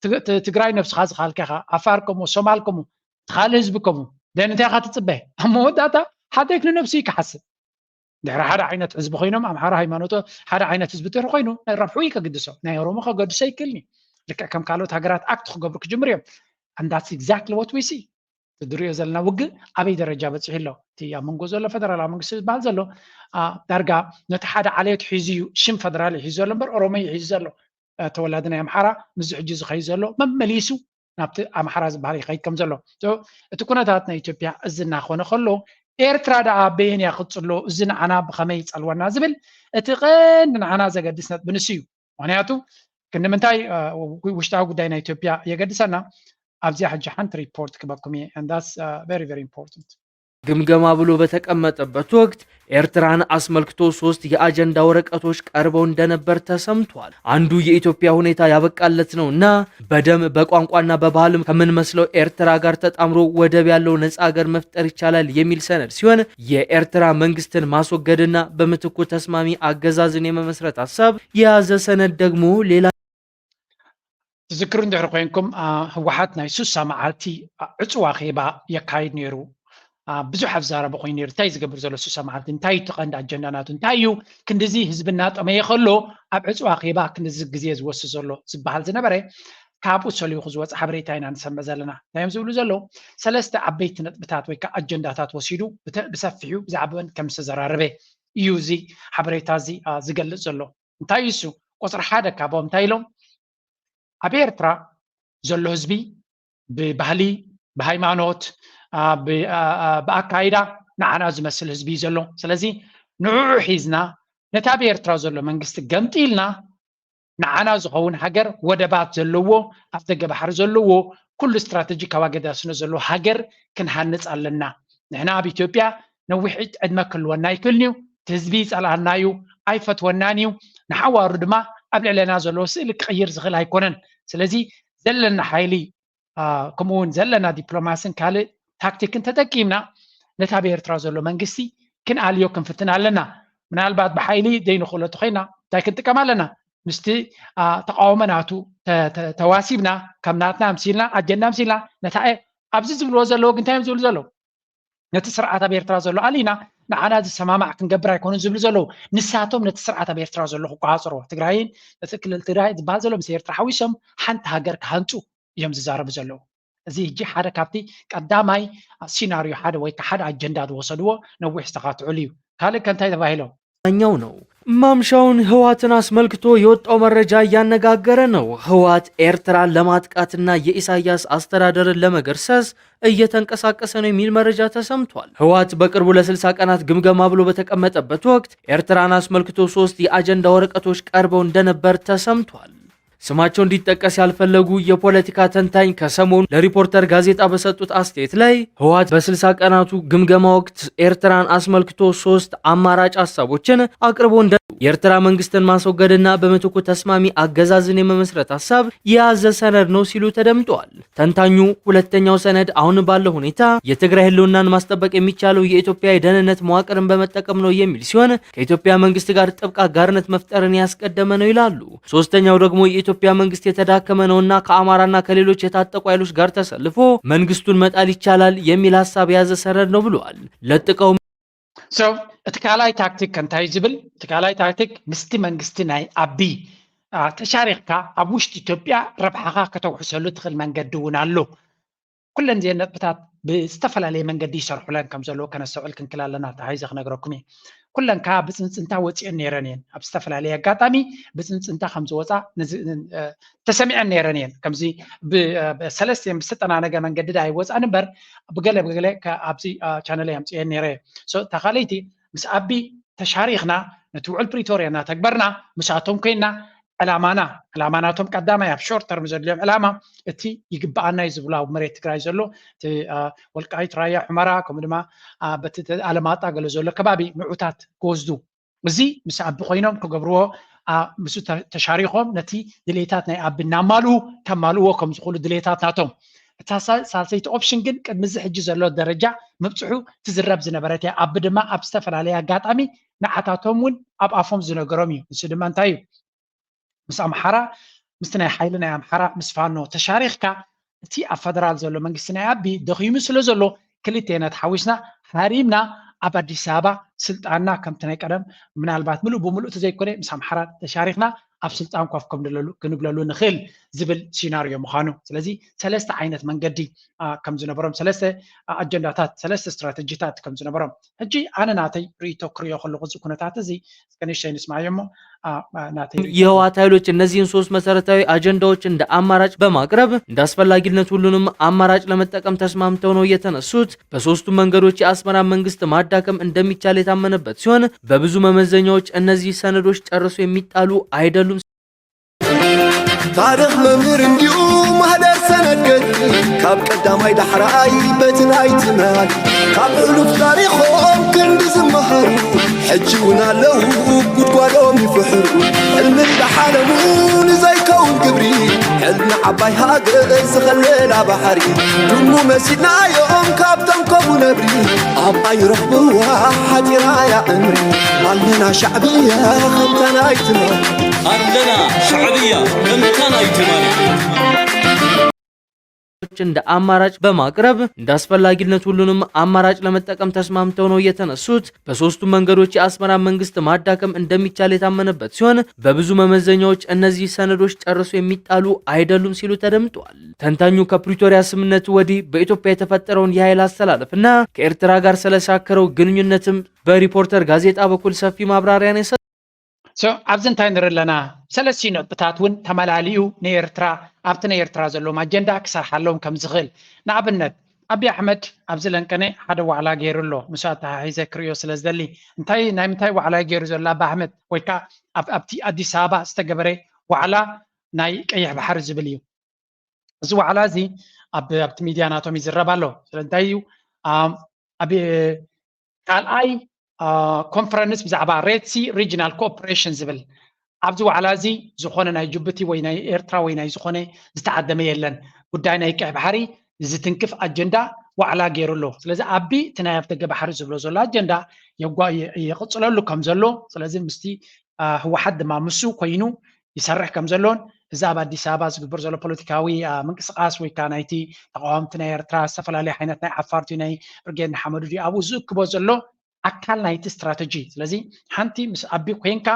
ትግ- ት- ትግራይ ነብስኻ ዝኻልካ ኢኻ፣ ዓፋር ከምኡ፣ ሶማል ከምኡ፣ እቲ ካልእ ህዝቢ ከምኡ። ደን እንታይ ኢኻ ትፅበ? ኣብ መወዳእታ ሓደክ ንነብሱ እዩ ክሓስብ። ድሕሪ ሓደ ዓይነት ህዝቢ ኮይኖም ኣምሓራ ሃይማኖቶ ሓደ ዓይነት ህዝቢ ድሕሪ ኮይኑ ናይ ረብሑ እዩ ከግድሶ ናይ ኦሮሞ ከገድሶ ይክእልኒ ልክዕ ከም ካልኦት ሃገራት ኣክት ክገብሩ ክጅምሩ እዮም and that's exactly what we see ትድሪኦ ዘለና ውግእ ኣበይ ደረጃ በፂሑ ኣሎ እቲ ኣብ መንጎ ዘሎ ፈደራላዊ መንግስቲ ዝበሃል ዘሎ ዳርጋ ነቲ ሓደ ዓሌት ሒዙ እዩ ሽም ፈደራል እዩ ሒዙ ዘሎ እምበር ኦሮሞ እዩ ሒዙ ዘሎ ተወላዲ ናይ ኣምሓራ ምስዚ ሕጂ ዝኸይድ ዘሎ መመሊሱ ናብቲ ኣምሓራ ዝበሃል ይኸይድ ከም ዘሎ እቲ ኩነታት ናይ ኢትዮጵያ እዚ እናኾነ ከሎ ኤርትራ ደኣ በየን እያ ክፅሎ እዚ ንዓና ብኸመይ ይፀልወና ዝብል እቲ ቀንዲ ንዓና ዘገድስ ነጥቢ ንሱ እዩ ምክንያቱ ክንዲ ምንታይ ውሽጣዊ ጉዳይ ናይ ኢትዮጵያ የገድሰና ኣብዚኣ ሕጂ ሓንቲ ሪፖርት ክበኩም እየ and that's very very important ግምገማ ብሎ በተቀመጠበት ወቅት ኤርትራን አስመልክቶ ሶስት የአጀንዳ ወረቀቶች ቀርበው እንደነበር ተሰምቷል። አንዱ የኢትዮጵያ ሁኔታ ያበቃለት ነውና በደም በቋንቋና በባህልም ከምንመስለው ኤርትራ ጋር ተጣምሮ ወደብ ያለው ነጻ ሀገር መፍጠር ይቻላል የሚል ሰነድ ሲሆን የኤርትራ መንግስትን ማስወገድና በምትኩ ተስማሚ አገዛዝን የመመስረት ሀሳብ የያዘ ሰነድ ደግሞ ሌላ ትዝክሩ እንድሕር ኮይንኩም ህወሓት ናይ ሱሳ መዓልቲ ዕፅዋ ኼባ የካይድ ነይሩ። ብዙሕ ኣብ ዛረበ ኮይኑ ነይሩ። እንታይ ዝገብር ዘሎ ሱሳ መዓልቲ እንታይ እቲ ቀንዲ ኣጀንዳ ናቱ እንታይ እዩ? ክንድዚ ህዝቢ እናጠመየ ከሎ ኣብ ዕፅዋ ኼባ ክንድዚ ግዜ ዝወስድ ዘሎ ዝበሃል ዝነበረ ካብኡ ሰሊኹ ዝወፀ ሓበሬታ ኢና ንሰምዕ ዘለና። እንታይ እዮም ዝብሉ ዘለዉ? ሰለስተ ዓበይቲ ነጥብታት ወይ ከዓ ኣጀንዳታት ወሲዱ ብሰፊሑ ብዛዕባን ከም ዝተዘራረበ እዩ እዚ ሓበሬታ እዚ ዝገልፅ ዘሎ። እንታይ እዩ እሱ? ቁፅሪ ሓደ ካብኦም እንታይ ኢሎም? ኣብ ኤርትራ ዘሎ ህዝቢ ብባህሊ፣ ብሃይማኖት፣ ብኣካይዳ ንዓና ዝመስል ህዝቢ እዩ ዘሎ። ስለዚ ንዕዑ ሒዝና ነቲ ኣብ ኤርትራ ዘሎ መንግስቲ ገምጢልና ንዓና ዝኸውን ሃገር ወደባት ዘለዎ ኣፍደገ ባሕሪ ዘለዎ ኩሉ ስትራተጂካዊ ኣገዳስነት ዘለዎ ሃገር ክንሃንፅ ኣለና። ንሕና ኣብ ኢትዮጵያ ነዊሕ ዕድመ ክህልወና ኣይክእልን እዩ። እቲ ህዝቢ ይፀልኣና እዩ፣ ኣይፈትወናን እዩ። ንሓዋሩ ድማ ኣብ ልዕለና ዘለዎ ስእሊ ክቕይር ዝኽእል ኣይኮነን። ስለዚ ዘለና ሓይሊ ከምኡ እውን ዘለና ዲፕሎማስን ካልእ ታክቲክን ተጠቂምና ነቲ ኣብ ኤርትራ ዘሎ መንግስቲ ክንኣልዮ ክንፍትን ኣለና። ምናልባት ብሓይሊ ዘይንኽእሎ ተኮይና እንታይ ክንጥቀም ኣለና? ምስቲ ተቃውሞ ናቱ ተዋሲብና ከም ናትና ኣምሲልና ኣጀንዳ ኣምሲልና ነታ ኣብዚ ዝብልዎ ዘለዉ ግን እንታይ እዮም ዝብሉ ዘለዉ? ነቲ ስርዓት ኣብ ኤርትራ ዘሎ ኣሊና ንዓና ዝሰማማዕ ክንገብር ኣይኮኑን ዝብሉ ዘለዉ። ንሳቶም ነቲ ስርዓት ኣብ ኤርትራ ዘሎ ክቆፃፀርዎ ትግራይን እቲ ክልል ትግራይ ዝበሃል ዘሎ ምስ ኤርትራ ሓዊሶም ሓንቲ ሃገር ክሃንፁ እዮም ዝዛረቡ ዘለዉ። እዚ ሕጂ ሓደ ካብቲ ቀዳማይ ሲናሪዮ ሓደ ወይ ከዓ ሓደ ኣጀንዳ ዝወሰድዎ ነዊሕ ዝተኻትዑሉ እዩ። ካልእ ከ እንታይ ተባሂሎም? ኛው ነው። ማምሻውን ህወሓትን አስመልክቶ የወጣው መረጃ እያነጋገረ ነው። ህወሓት ኤርትራን ለማጥቃትና የኢሳያስ አስተዳደርን ለመገርሰስ እየተንቀሳቀሰ ነው የሚል መረጃ ተሰምቷል። ህወሓት በቅርቡ ለ60 ቀናት ግምገማ ብሎ በተቀመጠበት ወቅት ኤርትራን አስመልክቶ ሶስት የአጀንዳ ወረቀቶች ቀርበው እንደነበር ተሰምቷል። ስማቸው እንዲጠቀስ ያልፈለጉ የፖለቲካ ተንታኝ ከሰሞኑ ለሪፖርተር ጋዜጣ በሰጡት አስተያየት ላይ ህወሓት በ60 ቀናቱ ግምገማ ወቅት ኤርትራን አስመልክቶ ሶስት አማራጭ ሀሳቦችን አቅርቦ እንደ የኤርትራ መንግስትን ማስወገድና በምትኩ ተስማሚ አገዛዝን የመመስረት ሀሳብ የያዘ ሰነድ ነው ሲሉ ተደምጠዋል። ተንታኙ ሁለተኛው ሰነድ አሁን ባለው ሁኔታ የትግራይ ህልውናን ማስጠበቅ የሚቻለው የኢትዮጵያ የደህንነት መዋቅርን በመጠቀም ነው የሚል ሲሆን ከኢትዮጵያ መንግስት ጋር ጥብቅ አጋርነት መፍጠርን ያስቀደመ ነው ይላሉ። ሶስተኛው ደግሞ የኢትዮጵያ መንግስት የተዳከመ ነውና ከአማራና ከሌሎች የታጠቁ ኃይሎች ጋር ተሰልፎ መንግስቱን መጣል ይቻላል የሚል ሀሳብ የያዘ ሰነድ ነው ብለዋል። ለጥቀው እቲ ካልኣይ ታክቲክ እንታይ ዝብል እቲ ካልኣይ ታክቲክ ምስቲ መንግስቲ ናይ ኣቢ ተሻሪኽካ ኣብ ውሽጢ ኢትዮጵያ ረብሓኻ ከተውሕሰሉ ትኽእል መንገዲ እውን ኣሎ። ኩለን እዚአን ነጥብታት ብዝተፈላለየ መንገዲ ይሰርሑለን ከም ዘለዎ ከነስተውዕል ክንክል ኣለና ተታሒዘ ክነግረኩም እየ። ኩለን ከዓ ብፅንፅንታ ወፂአን ነይረን እየን ኣብ ዝተፈላለየ ኣጋጣሚ ብፅንፅንታ ከም ዝወፃ ተሰሚዐን ነይረን እየን። ከምዚ ብሰለስተ ዝተጠናነገ መንገዲ ዳ ይወፃን እምበር ብገለ ብገለ ኣብዚ ቻነለይ ኣምፅአን ነይረ እየ። እታ ካልኣይቲ ምስ ኣቢ ተሻሪኽና ነቲ ውዕል ፕሪቶርያ እናተግበርና ምስኣቶም ኮይና ዕላማና ዕላማ ናቶም ቀዳማይ ኣብ ሾርት ተርም ዘድልዮም ዕላማ እቲ ይግበኣና እዩ ዝብሉ ኣብ መሬት ትግራይ ዘሎ እቲ ወልቃይት ራያ ሑመራ ከምኡ ድማ በቲ ኣለማጣ ገለ ዘሎ ከባቢ ንዑታት ክወስዱ እዚ ምስ ኣቢ ኮይኖም ክገብርዎ ምስ ተሻሪኾም ነቲ ድሌታት ናይ ኣቢ እናማልኡ ከማልእዎ ከም ዝኽእሉ ድሌታት ናቶም እታ ሳልሰይቲ ኦፕሽን ግን ቅድሚ እዚ ሕጂ ዘሎ ደረጃ ምብፅሑ ትዝረብ ዝነበረት እያ። ኣቢ ድማ ኣብ ዝተፈላለየ ኣጋጣሚ ንዓታቶም እውን ኣብ ኣፎም ዝነገሮም እዩ። ንሱ ድማ እንታይ እዩ? ምስ ኣምሓራ ምስቲ ናይ ሓይሊ ናይ ኣምሓራ ምስ ፋኖ ተሻሪኽካ እቲ ኣብ ፈደራል ዘሎ መንግስቲ ናይ ኣቢ ደኺሙ ስለ ዘሎ ክልቴና ተሓዊስና ሃሪምና ኣብ ኣዲስ ኣበባ ስልጣንና ከምቲ ናይ ቀደም ምናልባት ምሉእ ብምሉእ ተዘይኮነ ምስ ኣምሓራ ተሻሪኽና ኣብ ስልጣን ኮፍ ከም ንብለሉ ክንብለሉ ንኽእል ዝብል ሲናርዮ ምዃኑ ስለዚ ሰለስተ ዓይነት መንገዲ ከም ዝነበሮም ሰለስተ ኣጀንዳታት ሰለስተ ስትራተጂታት ከም ዝነበሮም ሕጂ ኣነ ናተይ ርእይቶ ክሪኦ ከለኹ እዚ ኩነታት እዚ እስከ ንእሽተይ ንስማዮ እሞ ናተይ የህወሓት ኃይሎች እነዚህን ሶስት መሰረታዊ አጀንዳዎች እንደ አማራጭ በማቅረብ እንደ አስፈላጊነት ሁሉንም አማራጭ ለመጠቀም ተስማምተው ነው የተነሱት። በሶስቱም መንገዶች የአስመራ መንግስት ማዳከም እንደሚቻል የታመነበት ሲሆን በብዙ መመዘኛዎች እነዚህ ሰነዶች ጨርሶ የሚጣሉ አይደሉም። ታሪኽ መምህር እንዲኡ ማህደር ሰነድ ገድሊ ኣብ ቀዳማይ ዳሕራይ በቲ ናይ ትማል ካብ ሕሉፍ ታሪኾም ክንዲ ዝመሃሩ ሕጂ እውን ኣለዉ ጉድጓዶም ይፍሕሩ። ሕልሚ ደሓለሙ ንዘይከውን ግብሪ ሕልሚ ዓባይ ሃገር ዝኸለላ ባሕሪ ድሙ መሲልናዮም ካብቶም ከምኡ ነብሪ ኣብ ኣይረኽብዋ ሓጢራ እያ ዕምሪ ኣለና ሻዕብያ ከምታ ናይ ትማል ኣለና ሻዕብያ ከምታ ናይ ትማል። እንደ አማራጭ በማቅረብ እንደ አስፈላጊነት ሁሉንም አማራጭ ለመጠቀም ተስማምተው ነው የተነሱት። በሶስቱ መንገዶች የአስመራ መንግስት ማዳከም እንደሚቻል የታመነበት ሲሆን በብዙ መመዘኛዎች እነዚህ ሰነዶች ጨርሶ የሚጣሉ አይደሉም ሲሉ ተደምጠዋል። ተንታኙ ከፕሪቶሪያ ስምምነት ወዲህ በኢትዮጵያ የተፈጠረውን የኃይል አሰላለፍና ከኤርትራ ጋር ስለሻከረው ግንኙነትም በሪፖርተር ጋዜጣ በኩል ሰፊ ማብራሪያን የሰ ኣብዚ እንታይ ንርኢ ኣለና? ሰለስቲኡ ነጥብታት እውን ተመላሊኡ ንኤርትራ ኣብቲ ናይ ኤርትራ ዘለዎም ኣጀንዳ ክሰርሓሎም ከም ዝኽእል። ንኣብነት ኣቢ ኣሕመድ ኣብዚ ለንቀነ ሓደ ዋዕላ ገይሩ ኣሎ። ምስ ኣተሓሒዘ ክርእዮ ስለ ዝደሊ እንታይ ናይ ምንታይ ዋዕላ ገይሩ ዘሎ ኣቢ ኣሕመድ ወይ ከዓ ኣብቲ ኣዲስ ኣበባ ዝተገበረ ዋዕላ ናይ ቀይሕ ባሕሪ ዝብል እዩ። እዚ ዋዕላ እዚ ኣብ ኣብቲ ሚድያ ናቶም ይዝረብ ኣሎ። ስለእንታይ እዩ ኣብ ካልኣይ ኮንፈረንስ ብዛዕባ ሬድ ሲ ሪጅናል ኮኦፕሬሽን ዝብል ኣብዚ ዋዕላ እዚ ዝኾነ ናይ ጅቡቲ ወይ ናይ ኤርትራ ወይ ናይ ዝኾነ ዝተዓደመ የለን። ጉዳይ ናይ ቀይ ባሕሪ ዝትንክፍ ኣጀንዳ ዋዕላ ገይሩ ኣሎ። ስለዚ ኣቢ እቲ ናይ ኣፍደገ ባሕሪ ዝብሎ ዘሎ ኣጀንዳ የጓ- የ- የቕፅለሉ ከም ዘሎ ስለዚ ምስቲ ህወሓት ድማ ምስ ኮይኑ ይሰርሕ ከም ዘሎን እዚ ኣብ ኣዲስ ኣበባ ዝግበር ዘሎ ፖለቲካዊ ምንቅስቃስ ወይ ከዓ ናይቲ ተቃወምቲ ናይ ኤርትራ ዝተፈላለዩ ዓይነት ናይ ዓፋር ድዩ ናይ ብርጌድ ንሓመዱ ድዩ ኣብኡ ዝእክቦ ዘሎ ኣካል ናይቲ ስትራተጂ ስለዚ ሓንቲ ምስ ኣቢ ኮይንካ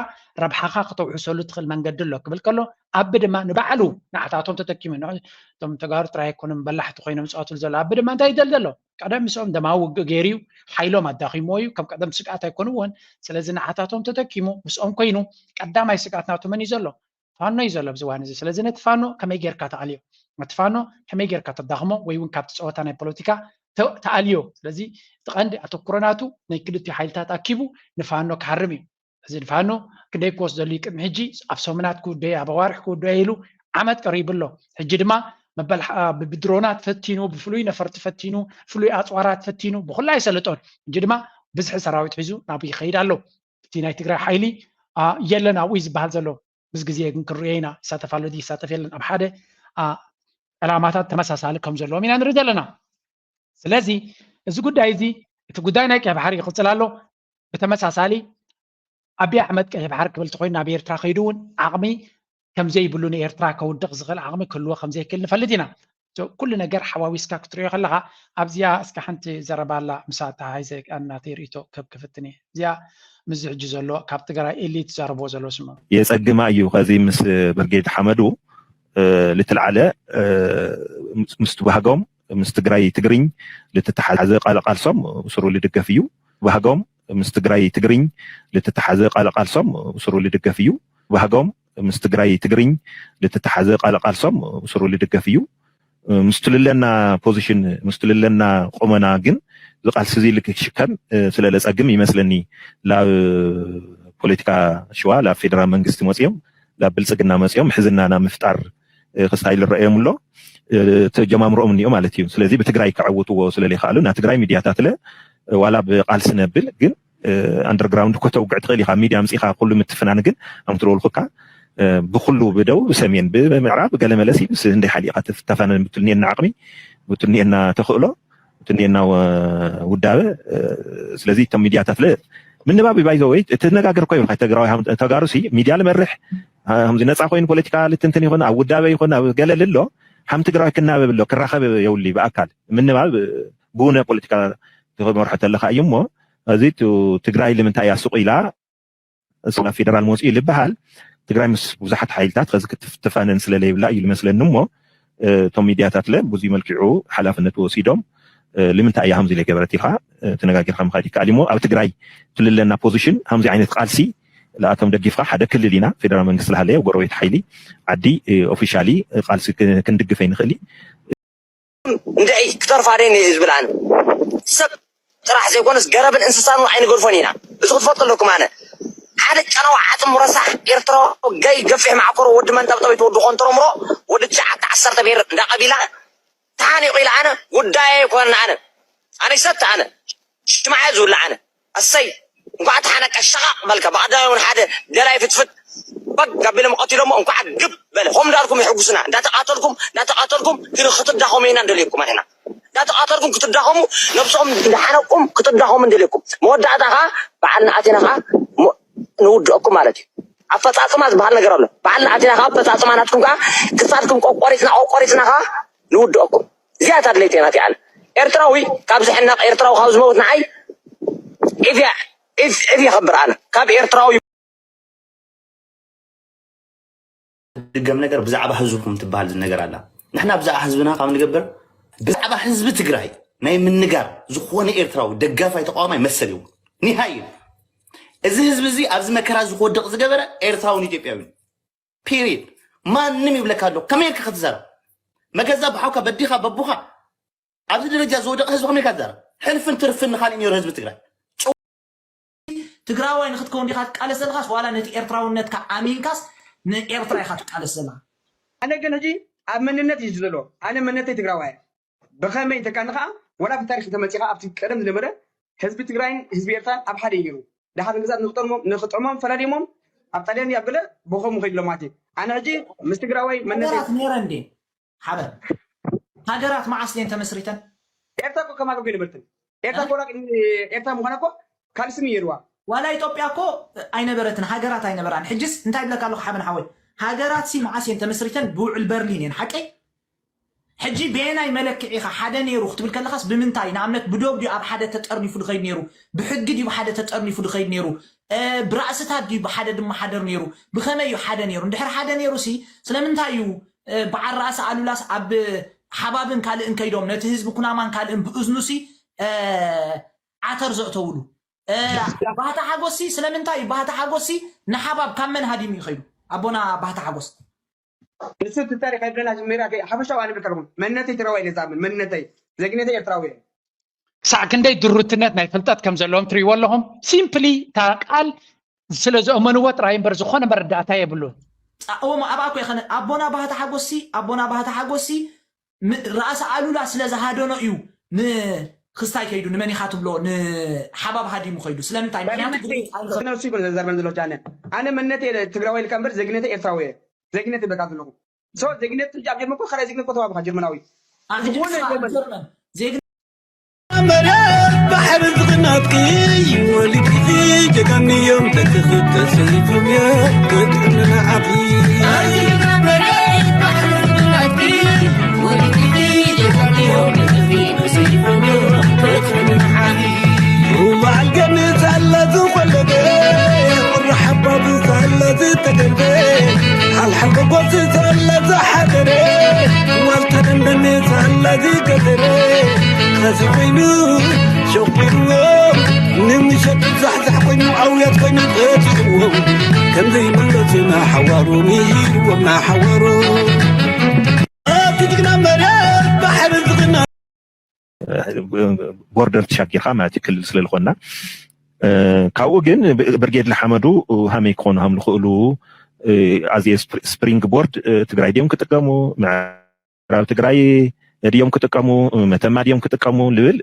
ረብሓኻ ከተውሕሰሉ ትኽእል መንገዲ ኣሎ ክብል ከሎ ኣቢ ድማ ንባዕሉ ንዓታቶም ተተኪሙ እቶም ተጋሩ ጥራይ ኣይኮኑን በላሕቲ ኮይኖም ዝፃወትሉ ዘሎ ኣቢ ድማ እንታይ ይደል ዘሎ ቀደም ምስኦም ደማዊ ውግእ ገይሩ እዩ ሓይሎም ኣዳኺምዎ እዩ ከም ቀደም ስግኣት ኣይኮንዎን ስለዚ ንዓታቶም ተተኪሙ ምስኦም ኮይኑ ቀዳማይ ስግኣት ናቱ መን እዩ ዘሎ ፋኖ እዩ ዘሎ ኣብዚ ዋን እዚ ስለዚ ነቲ ፋኖ ከመይ ጌርካ ተኣልዮ ነቲ ፋኖ ከመይ ጌርካ ተዳኽሞ ወይ እውን ካብቲ ፀወታ ናይ ፖለቲካ ተኣልዮ ስለዚ እቲ ቀንዲ ኣተኩሮ ናቱ ናይ ክልቲኡ ሓይልታት ኣኪቡ ንፋኖ ክሃርም እዩ እዚ ንፋኖ ክንደይ ክወስደሉ እዩ ቅድሚ ሕጂ ኣብ ሰሙናት ክውደዮ ኣብ ኣዋርሕ ክውደዮ ኢሉ ዓመት ቀሪቡ ኣሎ ሕጂ ድማ መበል ብድሮናት ፈቲኑ ብፍሉይ ነፈርቲ ፈቲኑ ፍሉይ ኣፅዋራት ፈቲኑ ብኩላ ይሰልጦን ሕጂ ድማ ብዝሒ ሰራዊት ሒዙ ናብኡ ይኸይድ ኣሎ እቲ ናይ ትግራይ ሓይሊ የለን ኣብኡ እዩ ዝበሃል ዘሎ ምስ ግዜ ግን ክንሪኦ ኢና ይሳተፍ ኣሎ ይሳተፍ የለን ኣብ ሓደ ዕላማታት ተመሳሳሊ ከም ዘለዎም ኢና ንርኢ ዘለና ስለዚ እዚ ጉዳይ እዚ እቲ ጉዳይ ናይ ቀይ ባሕሪ ይቕፅል ኣሎ ብተመሳሳሊ ኣቢ ኣሕመድ ቀይ ባሕሪ ክብል ተኮይኑ ናብ ኤርትራ ከይዱ እውን ዓቕሚ ከምዘይብሉ ንኤርትራ ከውድቕ ዝኽእል ዓቕሚ ክህልዎ ከምዘይክእል ንፈልጥ ኢና ኩሉ ነገር ሓዋዊስካ ክትሪኦ ከለካ ኣብዚኣ እስከ ሓንቲ ዘረባ ኣላ ምስ ኣተሓሒዘ ናተይ ርእቶ ክህብ ክፍትን እየ እዚኣ ምስዚ ሕጂ ዘሎ ካብ ትግራይ ኤሊት ትዛረብዎ ዘሎ ስምዑ። የፀግማ እዩ ከዚ ምስ ብርጌድ ሓመዱ ልትልዓለ ምስ ትባህጎም ምስ ትግራይ ትግርኝ ልትተሓዘ ቃለ ቃልሶም ስሩ ልድገፍ እዩ ባህጎም ምስ ትግራይ ትግርኝ ልትተሓዘ ቃለ ቃልሶም ስሩ ልድገፍ እዩ ባህጎም ምስ ትግራይ ትግርኝ ልትተሓዘ ቃለ ቃልሶም ስሩ ልድገፍ እዩ ምስትልለና ፖዚሽን ምስትልለና ቆመና ግን ዝቃልሲ እዚ ልክሽከም ስለለፀግም ይመስለኒ ላብ ፖለቲካ ሽዋ ላብ ፌደራል መንግስቲ መፅኦም ላብ ብልፅግና መፅኦም ሕዝናና ምፍጣር ክስታይ ልረአዮም ኣሎ ተጀማምሮኦም እኒኦ ማለት እዩ ስለዚ ብትግራይ ከዕውትዎ ስለለይከኣሉ ና ትግራይ ሚድያታት ለ ዋላ ብቃልሲ ነብል ግን ኣንደርግራውንድ እኮ ተውግዕ ትኽእል ኢኻ ሚድያ ኣምፂኻ ኩሉ ምትፍናን ግን ኣምትረወልኩካ ብኩሉ ብደቡብ ብሰሜን ብምዕራብ ገለ መለሲ ምስ ህንደይ ሓሊእኻ ተፋነን ብትልኒኤና ዓቕሚ ብትልኒኤና ተኽእሎ ብትልኒኤና ውዳበ ስለዚ እቶም ሚድያታት ለ ምንባብ ባይዘወይ ትነጋገር እኮ ይብልካ ተግራዊ ተጋሩ ሲ ሚድያ ልመርሕ ከምዚ ነፃ ኮይኑ ፖለቲካ ልትንትን ይኹን ኣብ ውዳበ ይኹን ኣብ ገለ ልሎ ሓም ትግራዊ ክናበብ ኣሎ ክራኸብ የውሊ ብኣካል ምንባብ ብውነ ፖለቲካ ክመርሖ ተለካ እዩ እሞ እዚ ትግራይ ልምንታይ እያ ስቁ ኢላ ስላ ፌደራል መፅኡ ልበሃል ትግራይ ምስ ብዙሓት ሓይልታት ከዚ ክትፍትፋነን ስለለይብላ እዩ ልመስለኒ እሞ እቶም ሚድያታት ለ ብዙ መልክዑ ሓላፍነት ወሲዶም ልምንታይ እያ ከምዚ ለገበረት ኢልካ ተነጋጊርካ ምካድ ይከኣል እሞ ኣብ ትግራይ ትልለና ፖዚሽን ከምዚ ዓይነት ቃልሲ ለኣቶም ደጊፍካ ሓደ ክልል ኢና ፌደራል መንግስቲ ለሃለየ ጎረቤት ሓይሊ ዓዲ ኦፊሻሊ ቃልሲ ክንድግፍ ኣይንኽእል እንድዒ ክተርፋ ደይ ነይ ዝብል ኣነ ሰብ ጥራሕ ዘይኮነስ ገረብን እንስሳን እውን ኣይንገድፎን ኢና እዚ ክትፈልጡ ኣለኩም ኣነ ሓደ ጨናዊ ዓፅሙ ረሳሕ ኤርትራዊ ገይ ገፊሕ ማዕኮሮ ወዲ መንጠብጠቢት ወዲ ኮንትሮምሮ ወዲ ትሽዓተ ዓሰርተ ብሄር እንዳቀቢላ ተሓኒቑ ኢለ ኣነ ጉዳየ ኣይኮነን። ኣነ ኣነ ይሰቲ ኣነ ሽማዕ ዝውላ ኣነ ኣሰይ እንኳዕ ተሓነቀ ሸቓቕ በልካ ብቐዳማይ እውን ሓደ ደላይ ፍትፍት በግ ኣቢሎም ቀቲሎሞ እንኳዕ ግብ በለ። ሆም ዳርኩም ይሕጉስና እንዳተቃተልኩም እንዳተቃተልኩም ግን ክትዳኸሙ ኢና እንደልየኩም ኣሕና እንዳተቃተልኩም ክትዳኸሙ ነብሶም እንዳሓነቁም ክትዳኸሙ እንደልየኩም መወዳእታ ከዓ በዓልና ኣቲና ከዓ ንውድኦኩም ማለት እዩ። ኣፈፃፅማ ዝበሃል ነገር ኣሎ። በዓልና ኣቲና ከዓ ኣፈፃፅማ ናትኩም ከዓ ክሳድኩም ቆቆሪፅና ቆቆሪፅና ከዓ ንውድኦኩም። እዚኣ እታ ድሌተይ ናተይ ኣነ። ኤርትራዊ ካብ ዝሕነቕ ኤርትራዊ ካብ ዝመውት ንዓይ ዒፍ እያ ዒፍ ዒፍ የኸብር ኣነ ካብ ኤርትራዊ። ድገም ነገር ብዛዕባ ህዝብኩም ትበሃል ነገር ኣላ። ንሕና ብዛዕባ ህዝብና ካብ ንገብር ብዛዕባ ህዝቢ ትግራይ ናይ ምንጋር ዝኾነ ኤርትራዊ ደጋፋይ ተቃዋማይ መሰል ይዎ ኒሃይ እዩ። እዚ ህዝቢ እዚ ኣብዚ መከራ እዚ ክወድቕ ዝገበረ ኤርትራውን ኢትዮጵያዊ ፒሪድ። ማንም ይብለካ ኣሎ ከመይ ኢልካ ክትዛረብ መገዛ ብሓውካ በዲኻ በቡኻ ኣብዚ ደረጃ ዝወደቐ ህዝቢ ከመይ ኢልካ ትዛረብ? ሕልፍን ትርፍን ንኻሊእ ነይሩ ህዝቢ ትግራይ። ትግራዋይ ንክትከውን ዲኻ ትቃለስ ዘለኻስ ዋላ ነቲ ኤርትራውነትካ ኣሚንካስ ንኤርትራ ኢኻ ትቃለስ ዘለኻ? ኣነ ግን ሕጂ ኣብ መንነት እዩ ዘሎ። ኣነ መንነተይ ትግራዋይ እየ። ብኸመይ እንተካኒ ከዓ ዋላ ኣብቲ ታሪክ እንተመፂኻ ኣብቲ ቀደም ዝነበረ ህዝቢ ትግራይን ህዝቢ ኤርትራን ኣብ ሓደ እዩ ነይሩ። ደሓር ንግዛት ንክጠልሞም ንክጠልሞም ፈላሊሞም ኣብ ጣልያን ኣብ ገለ ብኸምኡ ከይዱ ኣሎ ማለት እዩ። ኣነ ሕጂ ምስ ትግራዋይ መንነተይ ሃገራት ነይረ እንዴ? ሓበን ሃገራት መዓስ ድየን ተመስሪተን? ኤርትራ እኮ ከም ሃገር እኮ ኣይነበረትን። ኤርትራ እኮ ራቅ ኤርትራ ምዃና እኮ ካልእ ስም እዩ ነይርዋ። ዋላ ኢትዮጵያ እኮ ኣይነበረትን፣ ሃገራት ኣይነበራን። ሕጅስ እንታይ ይብለካ ኣለኹ ሓበን ሓወይ፣ ሃገራት ሲ መዓስ እየን ተመስሪተን? ብውዕል በርሊን እየን። ሓቀይ? ሕጂ በየናይ መለክዒ ኢኻ ሓደ ነይሩ ክትብል ከለኻስ ብምንታይ? ንኣብነት ብዶብ ድዩ ኣብ ሓደ ተጠርኒፉ ድኸይድ ነይሩ? ብሕጊ ድዩ ብሓደ ተጠርኒፉ ድኸይድ ነይሩ? ብራእስታት ድዩ ብሓደ ድመሓደር ነይሩ? ብኸመይ እዩ ሓደ ነይሩ? እንድሕር ሓደ ነይሩ ሲ ስለምንታይ እዩ በዓል ራእሲ ኣሉላስ ኣብ ሓባብን ካልእን ከይዶም ነቲ ህዝቢ ኩናማን ካልእን ብእዝኑ ሲ ዓተር ዘእተውሉ? ባህታ ሓጎስ ሲ ስለምንታይ እዩ? ባህታ ሓጎስ ሲ ንሓባብ ካብ መን ሃዲሙ እዩ ከይዱ? ኣቦና ባህታ ሓጎስ። ንሱ እቲ ታሪክ ኣይብለና ጅሚራ ሓበሻዊ ኣነ ብልካ ኣለኹ መንነተይ ትግራዋይ ኢለ ዝኣምን መንነተይ ዜግነተይ ኤርትራዊ እየ። ክሳዕ ክንደይ ድሩትነት ናይ ፍልጠት ከም ዘለዎም ትሪእዎ ኣለኹም። ሲምፕሊ እታ ቃል ስለ ዘእመንዎ ጥራይ እምበር ዝኾነ መረዳእታ የብሉን። ጻእዎም ኣብኣ እኮ ይኸነ ኣቦና ባህታ ሓጎሲ ኣቦና ባህታ ሓጎሲ ራእሲ ኣሉላ ስለ ዝሃደኖ እዩ ንክስታይ ከይዱ ንመን ኢኻ ትብሎ ንሓባብ ሃዲሙ ከይዱ ስለምንታይ ምክንያቱ ነሱ ይኮነ ዘዛርበን ዘሎ ጃነ ኣነ መንነተይ ትግራዋይ ኢልካ እምበር ዜግነተይ ኤርትራዊ እየ ዜግነት ይበቃ ዘለኹ ሶ ዜግነት ትጃ ጀርመን እኮ ካልኣይ ዜግነት እኮ ተባብኻ ጀርመናዊ ዝኾነ ጀርመን ዜግነት መርያ ባሕሪ ዝኽናትኪ ወሊድኪ ጀጋንዮም ደቅኺ ተሰይፎም እዮም ክጥዕሙ ንዓኺ በዓል ገነት ኣላ ዝወለደ ቁራሕ ኣባብስ ኣላ ዝተደርበ ሓልሓል ጎጎስስ ኣላ ዝሓደረ ዋልታ ደንደነት ኣላ ዝገደረ ኸዚ ኮይኑ ሸቂልዎ ንምሸት ዛሕዛሕ ኮይኑ ኣውያት ኮይኑ ቀፂልዎ ከምዘይምለሱ ናሓዋሩ ምሂርዎም ናሓዋሩ ኣቲ ጅግና መርያ ባሕሪ ዝኽና ቦርደር ተሻጊርካ ማለት እዩ ክልል ስለ ዝኾንና ካብኡ ግን ብርጌድ ለሓመዱ ሃመይ ክኾኑ ሃም ዝኽእሉ ኣዚ ስፕሪንግ ቦርድ ትግራይ ድዮም ክጥቀሙ ምዕራብ ትግራይ ድዮም ክጥቀሙ መተማ ድዮም ክጥቀሙ ልብል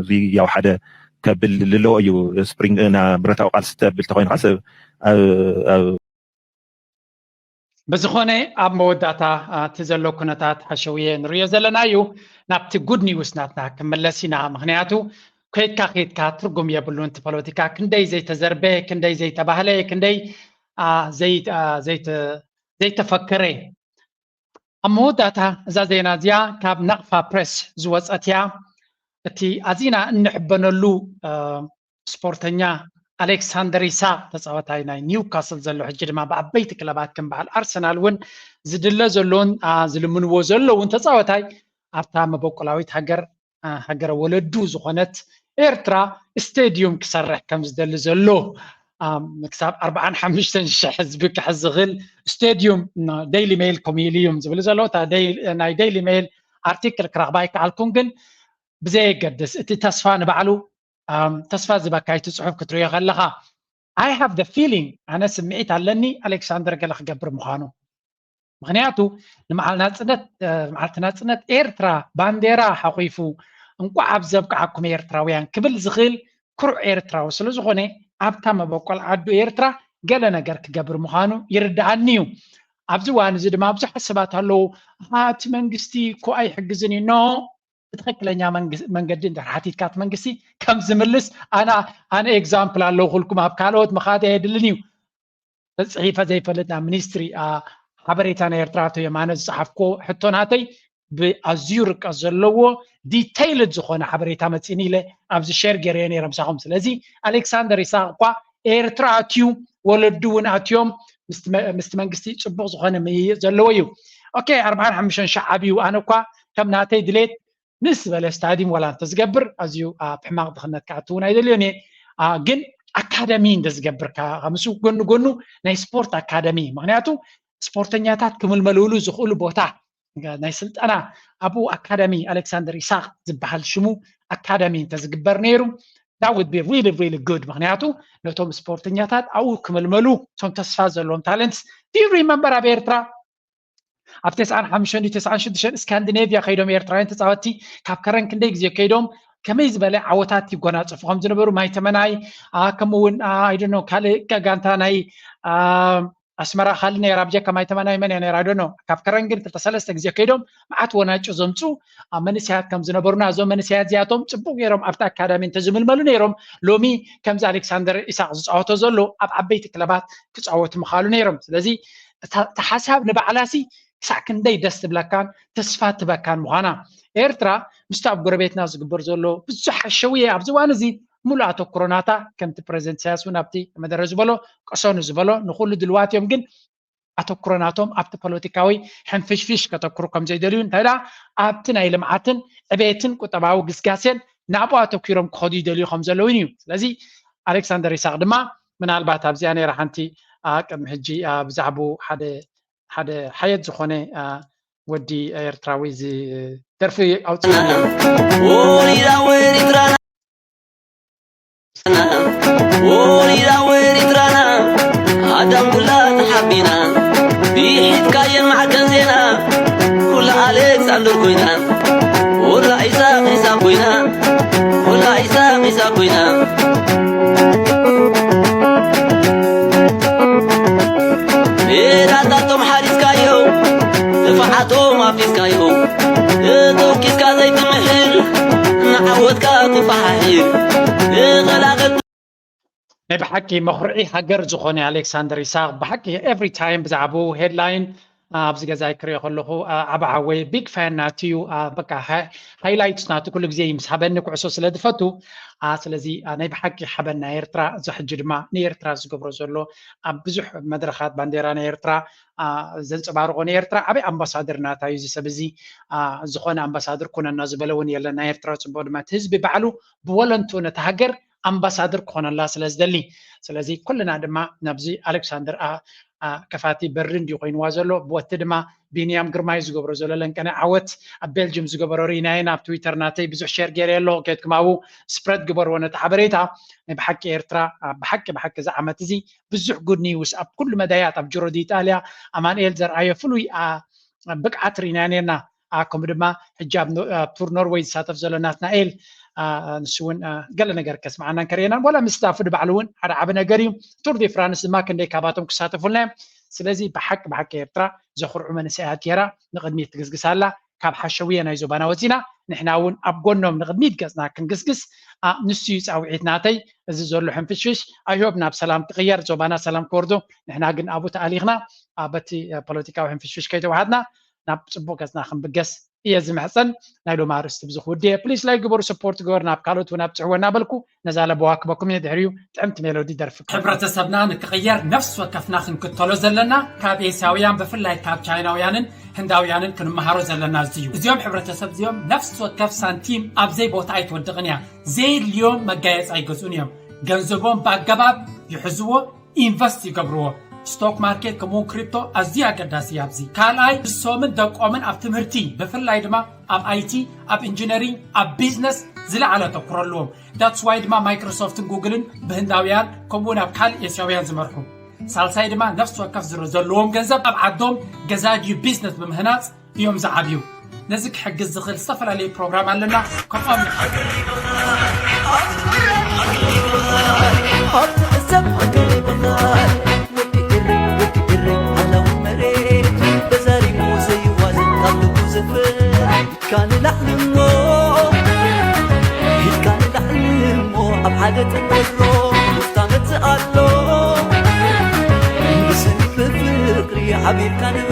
እዚ ያው ሓደ ከብል ልለዎ እዩ ስፕሪንግ ና ብረታዊ ቃልሲ ተብል ተኮይንካ ሰብ ብዝኾነ ኣብ መወዳእታ እቲ ዘሎ ኩነታት ሓሸውየ ንሪኦ ዘለና እዩ። ናብቲ ጉድ ኒውስ ናትና ክምለስ ኢና። ምክንያቱ ከይድካ ከይድካ ትርጉም የብሉን። እቲ ፖለቲካ ክንደይ ዘይተዘርበ፣ ክንደይ ዘይተባህለ፣ ክንደይ ዘይተፈከረ። ኣብ መወዳእታ እዛ ዜና እዚኣ ካብ ናቕፋ ፕሬስ ዝወፀት እያ። እቲ ኣዚና እንሕበነሉ ስፖርተኛ ኣሌክሳንደር ኢሳቅ ተፃዋታይ ናይ ኒውካስል ዘሎ ሕጂ ድማ ብዓበይቲ ክለባት ከም በዓል ኣርሰናል እውን ዝድለ ዘሎን ዝልምንዎ ዘለውን ተፃዋታይ ኣብታ መበቆላዊት ሃገር ሃገረ ወለዱ ዝኾነት ኤርትራ ስቴድዩም ክሰርሕ ከም ዝደሊ ዘሎ ክሳብ ኣርባዓን ሓሙሽተን ሽሕ ህዝቢ ክሕዝ ዝኽእል ስቴድዩም ዴይሊ ሜይል ኮሚሉ እዮም ዝብል ዘሎ ናይ ዴይሊ ሜይል ኣርቲክል ክረኽባ ይከኣልኩን ግን ብዘየገድስ እቲ ተስፋ ንባዕሉ ተስፋ ዝበካ እቲ ፅሑፍ ክትሪኦ ከለካ I have the feeling ኣነ ስምዒት ኣለኒ ኣሌክሳንደር ገለ ክገብር ምዃኑ ምክንያቱ ንመዓል ናፅነት መዓልቲ ናፅነት ኤርትራ ባንዴራ ሓቂፉ እንቋዕ ኣብ ዘብቃዓኩም ኤርትራውያን ክብል ዝኽእል ክሩዕ ኤርትራዊ ስለዝኾነ ኣብታ መበቆል ዓዱ ኤርትራ ገለ ነገር ክገብር ምዃኑ ይርድኣኒ እዩ። ኣብዚ እዋን እዚ ድማ ብዙሓት ሰባት ኣለዉ፣ እቲ መንግስቲ እኮ ኣይሕግዝን እዩ። ኖ፣ ብትኽክለኛ መንገዲ እንተ ሓቲትካ እቲ መንግስቲ ከም ዝምልስ ኣነ ኣነ ኤግዛምፕል ኣለውኩልኩም። ኣብ ካልኦት ምኻድ ኣየድልን እዩ። ተፅሒፈ ዘይፈልጥ ናብ ሚኒስትሪ ሓበሬታ ናይ ኤርትራ ኣቶ የማነ ዝፀሓፍኮ ሕቶ ናተይ ብኣዝዩ ርቀት ዘለዎ ዲተይልድ ዝኾነ ሓበሬታ መፂኒ ኢለ ኣብዚ ሸር ገይረዮ ነይረ ምሳኹም። ስለዚ ኣሌክሳንደር ይስሐቅ እኳ ኤርትራ ኣትዩ፣ ወለዱ እውን ኣትዮም፣ ምስቲ መንግስቲ ፅቡቅ ዝኾነ ምይይጥ ዘለዎ እዩ። ኦኬ፣ ኣርባዓን ሓሙሽተን ሺሕ ዓብዩ ኣነ እኳ ከም ናተይ ድሌት ንስ ዝበለ ስታዲም ዋላ እንተዝገብር ኣዝዩ ኣብ ሕማቕ ድኽነት ክኣቱ እውን ኣይደልዮን እየ። ግን ኣካደሚ እንተዝገብር ከምሱ ጎኒ ጎኑ ናይ ስፖርት ኣካደሚ፣ ምክንያቱ ስፖርተኛታት ክምልመልሉ ዝኽእሉ ቦታ ናይ ስልጠና ኣብኡ ኣካደሚ ኣሌክሳንደር ኢሳቅ ዝበሃል ሽሙ ኣካደሚ እንተዝግበር ነይሩ that would be really really good። ምክንያቱ ነቶም ስፖርተኛታት ኣብኡ ክምልመሉ እቶም ተስፋ ዘለዎም ታለንትስ do you remember ኣብ ኤርትራ ኣብ ተስዓን ሓሙሽተን ድዩ ተስዓን ሽዱሽተን ስካንዲኔቭያ ከይዶም ኤርትራውያን ተፃወትቲ ካብ ከረን ክንደይ ግዜ ከይዶም ከመይ ዝበለ ዓወታት ይጎናፀፉ ከም ዝነበሩ ማይ ተመናይ ከምኡ እውን ኣይደኖ ካልእ ጋንታ ናይ ኣስመራ ካልእ ነይራ ብጀካ ማይ ተመናይ መን እያ ነይራ ኣይደኖ ካብ ከረን ግን ክልተ ሰለስተ ግዜ ከይዶም መዓት ወናጩ ዘምፁ መንእሰያት ከም ዝነበሩና እዞም መንእሰያት እዚኣቶም ፅቡቅ ገይሮም ኣብቲ ኣካዳሚ እንተዝምልመሉ ነይሮም ሎሚ ከምዚ ኣሌክሳንደር ኢሳቅ ዝፃወቶ ዘሎ ኣብ ዓበይቲ ክለባት ክፃወቱ ምኻሉ ነይሮም። ስለዚ እታ ሓሳብ ንባዕላሲ ክሳዕ ክንደይ ደስ ትብለካን ተስፋ ትበካን ምዃና። ኤርትራ ምስቲ ኣብ ጎረቤትና ዝግበር ዘሎ ብዙሕ ሓሸውየ ኣብዚ እዋን እዚ ሙሉእ ኣተኩሮ ናታ ከምቲ ፕረዚደንት ኢሳያስ እውን ኣብቲ መደረ ዝበሎ ቀሰኑ ዝበሎ ንኩሉ ድልዋት እዮም ግን ኣተኩሮ ናቶም ኣብቲ ፖለቲካዊ ሕንፍሽፍሽ ከተኩሩ ከም ዘይደልዩ እንታይ ደኣ ኣብቲ ናይ ልምዓትን ዕቤትን ቁጠባዊ ግስጋሴን ናብኡ ኣተኪሮም ክኸዱ ይደልዩ ከም ዘለውን እዩ። ስለዚ ኣሌክሳንደር ይስሐቅ ድማ ምናልባት ኣብዚኣ ነይራ ሓንቲ ቅድሚ ሕጂ ብዛዕባኡ ሓደ ሓደ ሓየት ዝኾነ ወዲ ኤርትራዊ እዚ ደርፊ ኣውፅኡ ወሪዳ ወሪትራና ወሪዳ ወሪትራና ኣዳም ኩላ ተሓቢና ብሒትካየን ማዕከን ዜና ኩላ ኣሌክሳንደር ኮይና ኩላ ኢሳቅ ኢሳቅ ኮይና ኩላ ኢሳቅ ኢሳቅ ኮይና ሜዳታቶም ሓሪስካዮ ጥፍሓቶም ኣፊስካዮ ተተኪስካ ዘይትምሕር ንዓወትካ ትፈሓሕር ተኸላኸል ናይ ብሓቂ መኹርዒ ሃገር ዝኾነ ኣሌክሳንደር ይስሐቅ ብሓቂ every time ብዛዕባኡ ሄድላይን ኣብዚ ገዛይ ክሪኦ ከለኹ ዓብ ሓወይ ቢግ ፋን ናቱ እዩ በቃ ሃይላይትስ ናቱ ኩሉ ግዜ ይምስሓበኒ ኩዕሶ ስለ ዝፈቱ ስለዚ ናይ ብሓቂ ሓበን ናይ ኤርትራ እዚ ሕጂ ድማ ንኤርትራ ዝገብሮ ዘሎ ኣብ ብዙሕ መድረኻት ባንዴራ ናይ ኤርትራ ዘንፀባርቆ ንኤርትራ ዓበይ ኣምባሳደር ናታ እዩ እዚ ሰብ እዚ ዝኾነ ኣምባሳደር ኩነና ዝበለ እውን የለን ናይ ኤርትራ ፅቡቅ ድማ እቲ ህዝቢ ባዕሉ ብወለንቱ ነቲ ሃገር ኣምባሳደር ክኾነላ ስለ ዝደሊ ስለዚ ኩልና ድማ ናብዚ ኣሌክሳንደር ከፋቲ በሪ እንድዩ ኮይንዋ ዘሎ ብወቲ ድማ ቢንያም ግርማይ ዝገብሮ ዘሎ ለንቀነ ዓወት ኣብ ቤልጅም ዝገበሮ ርኢናየን ኣብ ትዊተር ናተይ ብዙሕ ሸር ገይረ ኣሎ ከድኩም ኣብኡ ስፕረድ ግበርዎ ነቲ ሓበሬታ ናይ ብሓቂ ኤርትራ ብሓቂ ብሓቂ እዚ ዓመት እዚ ብዙሕ ጉድ ኒውስ ኣብ ኩሉ መዳያት ኣብ ጅሮ ዲኢጣልያ ኣማንኤል ዘርኣዮ ፍሉይ ብቅዓት ርኢና ነርና ከምኡ ድማ ሕጂ ኣብ ቱር ኖርወይ ዝሳተፍ ዘሎ ናትናኤል ንሱ እውን ገለ ነገር ከስምዓናን ከርእየናን ዋላ ምስ ስታፉ ንባዕሉ እውን ሓደ ዓቢ ነገር እዩ ቱር ዲ ፍራንስ ድማ ክንደይ ካባቶም ክሳተፉልና እዮም ስለዚ ብሓቂ ብሓቂ ኤርትራ ዘኹርዑ መንእሰያት ገይራ ንቕድሚት ትግስግስ ኣላ ካብ ሓሸውየ ናይ ዞባና ወፂና ንሕና እውን ኣብ ጎኖም ንቕድሚት ገፅና ክንግስግስ ንሱ እዩ ፃውዒት ናተይ እዚ ዘሎ ሕንፍሽፍሽ ኣይሆብ ናብ ሰላም ክቕየር ዞባና ሰላም ክወርዶ ንሕና ግን ኣብኡ ተኣሊኽና በቲ ፖለቲካዊ ሕንፍሽፍሽ ከይተዋሃድና ናብ ፅቡቅ ገፅና ክንብገስ እየ ዝምሕፀን ናይ ሎም ኣርእስቲ ብዙሕ ውዲ እየ ፕሊስ ላይክ ግበሩ ሰፖርት ግበር ናብ ካልኦት እውን ኣብፅሕዎ እናበልኩ ነዛ ለበዋ ክበኩም እየ ድሕሪኡ ጥዕምቲ ሜሎዲ ደርፊ ሕብረተሰብና ንክቕየር ነፍሲ ወከፍና ክንክተሎ ዘለና ካብ ኤስያውያን ብፍላይ ካብ ቻይናውያንን ህንዳውያንን ክንመሃሮ ዘለና እዚ እዩ እዚኦም ሕብረተሰብ እዚኦም ነፍሲ ወከፍ ሳንቲም ኣብዘይ ቦታ ኣይትወድቕን እያ ዘየድልዮም መጋየፂ ኣይገዝኡን እዮም ገንዘቦም ብኣገባብ ይሕዝዎ ኢንቨስት ይገብርዎ ስቶክ ማርኬት ከምኡውን ክሪፕቶ ኣዝዩ ኣገዳሲ ኣብዚ ካልኣይ ንሶምን ደቆምን ኣብ ትምህርቲ ብፍላይ ድማ ኣብ ኣይቲ ኣብ ኢንጂነሪንግ ኣብ ቢዝነስ ዝለዓለ ኣተኩሮ ኣለዎም that's why ድማ ማይክሮሶፍትን ጉግልን ብህንዳውያን ከምኡውን ኣብ ካልእ ኤስያውያን ዝመርሑ ሳልሳይ ድማ ነፍሲ ወከፍ ዝረ ዘለዎም ገንዘብ ኣብ ዓዶም ገዛ ድዩ ቢዝነስ ብምህናፅ እዮም ዝዓብዩ። ነዚ ክሕግዝ ዝኽእል ዝተፈላለዩ ፕሮግራም ኣለና። ከምኦም ኣብ ትሕሰብ ሃገር ይበሃል ወዲ ኤረይ ወዲ ኤረይ ዓላዊ መሬት ተዛሪቡ ዘይዋዘን ካብ ልቡ ዘፍር ኢድካ ንላዕሊ እሞ ኢድካ ንላዕሊ እሞ ኣብ ሓደ ተፈጥሮ ውስታ መጽእ ኣሎ ብስኒ ብፍቕሪ ሓቢርካ ንበ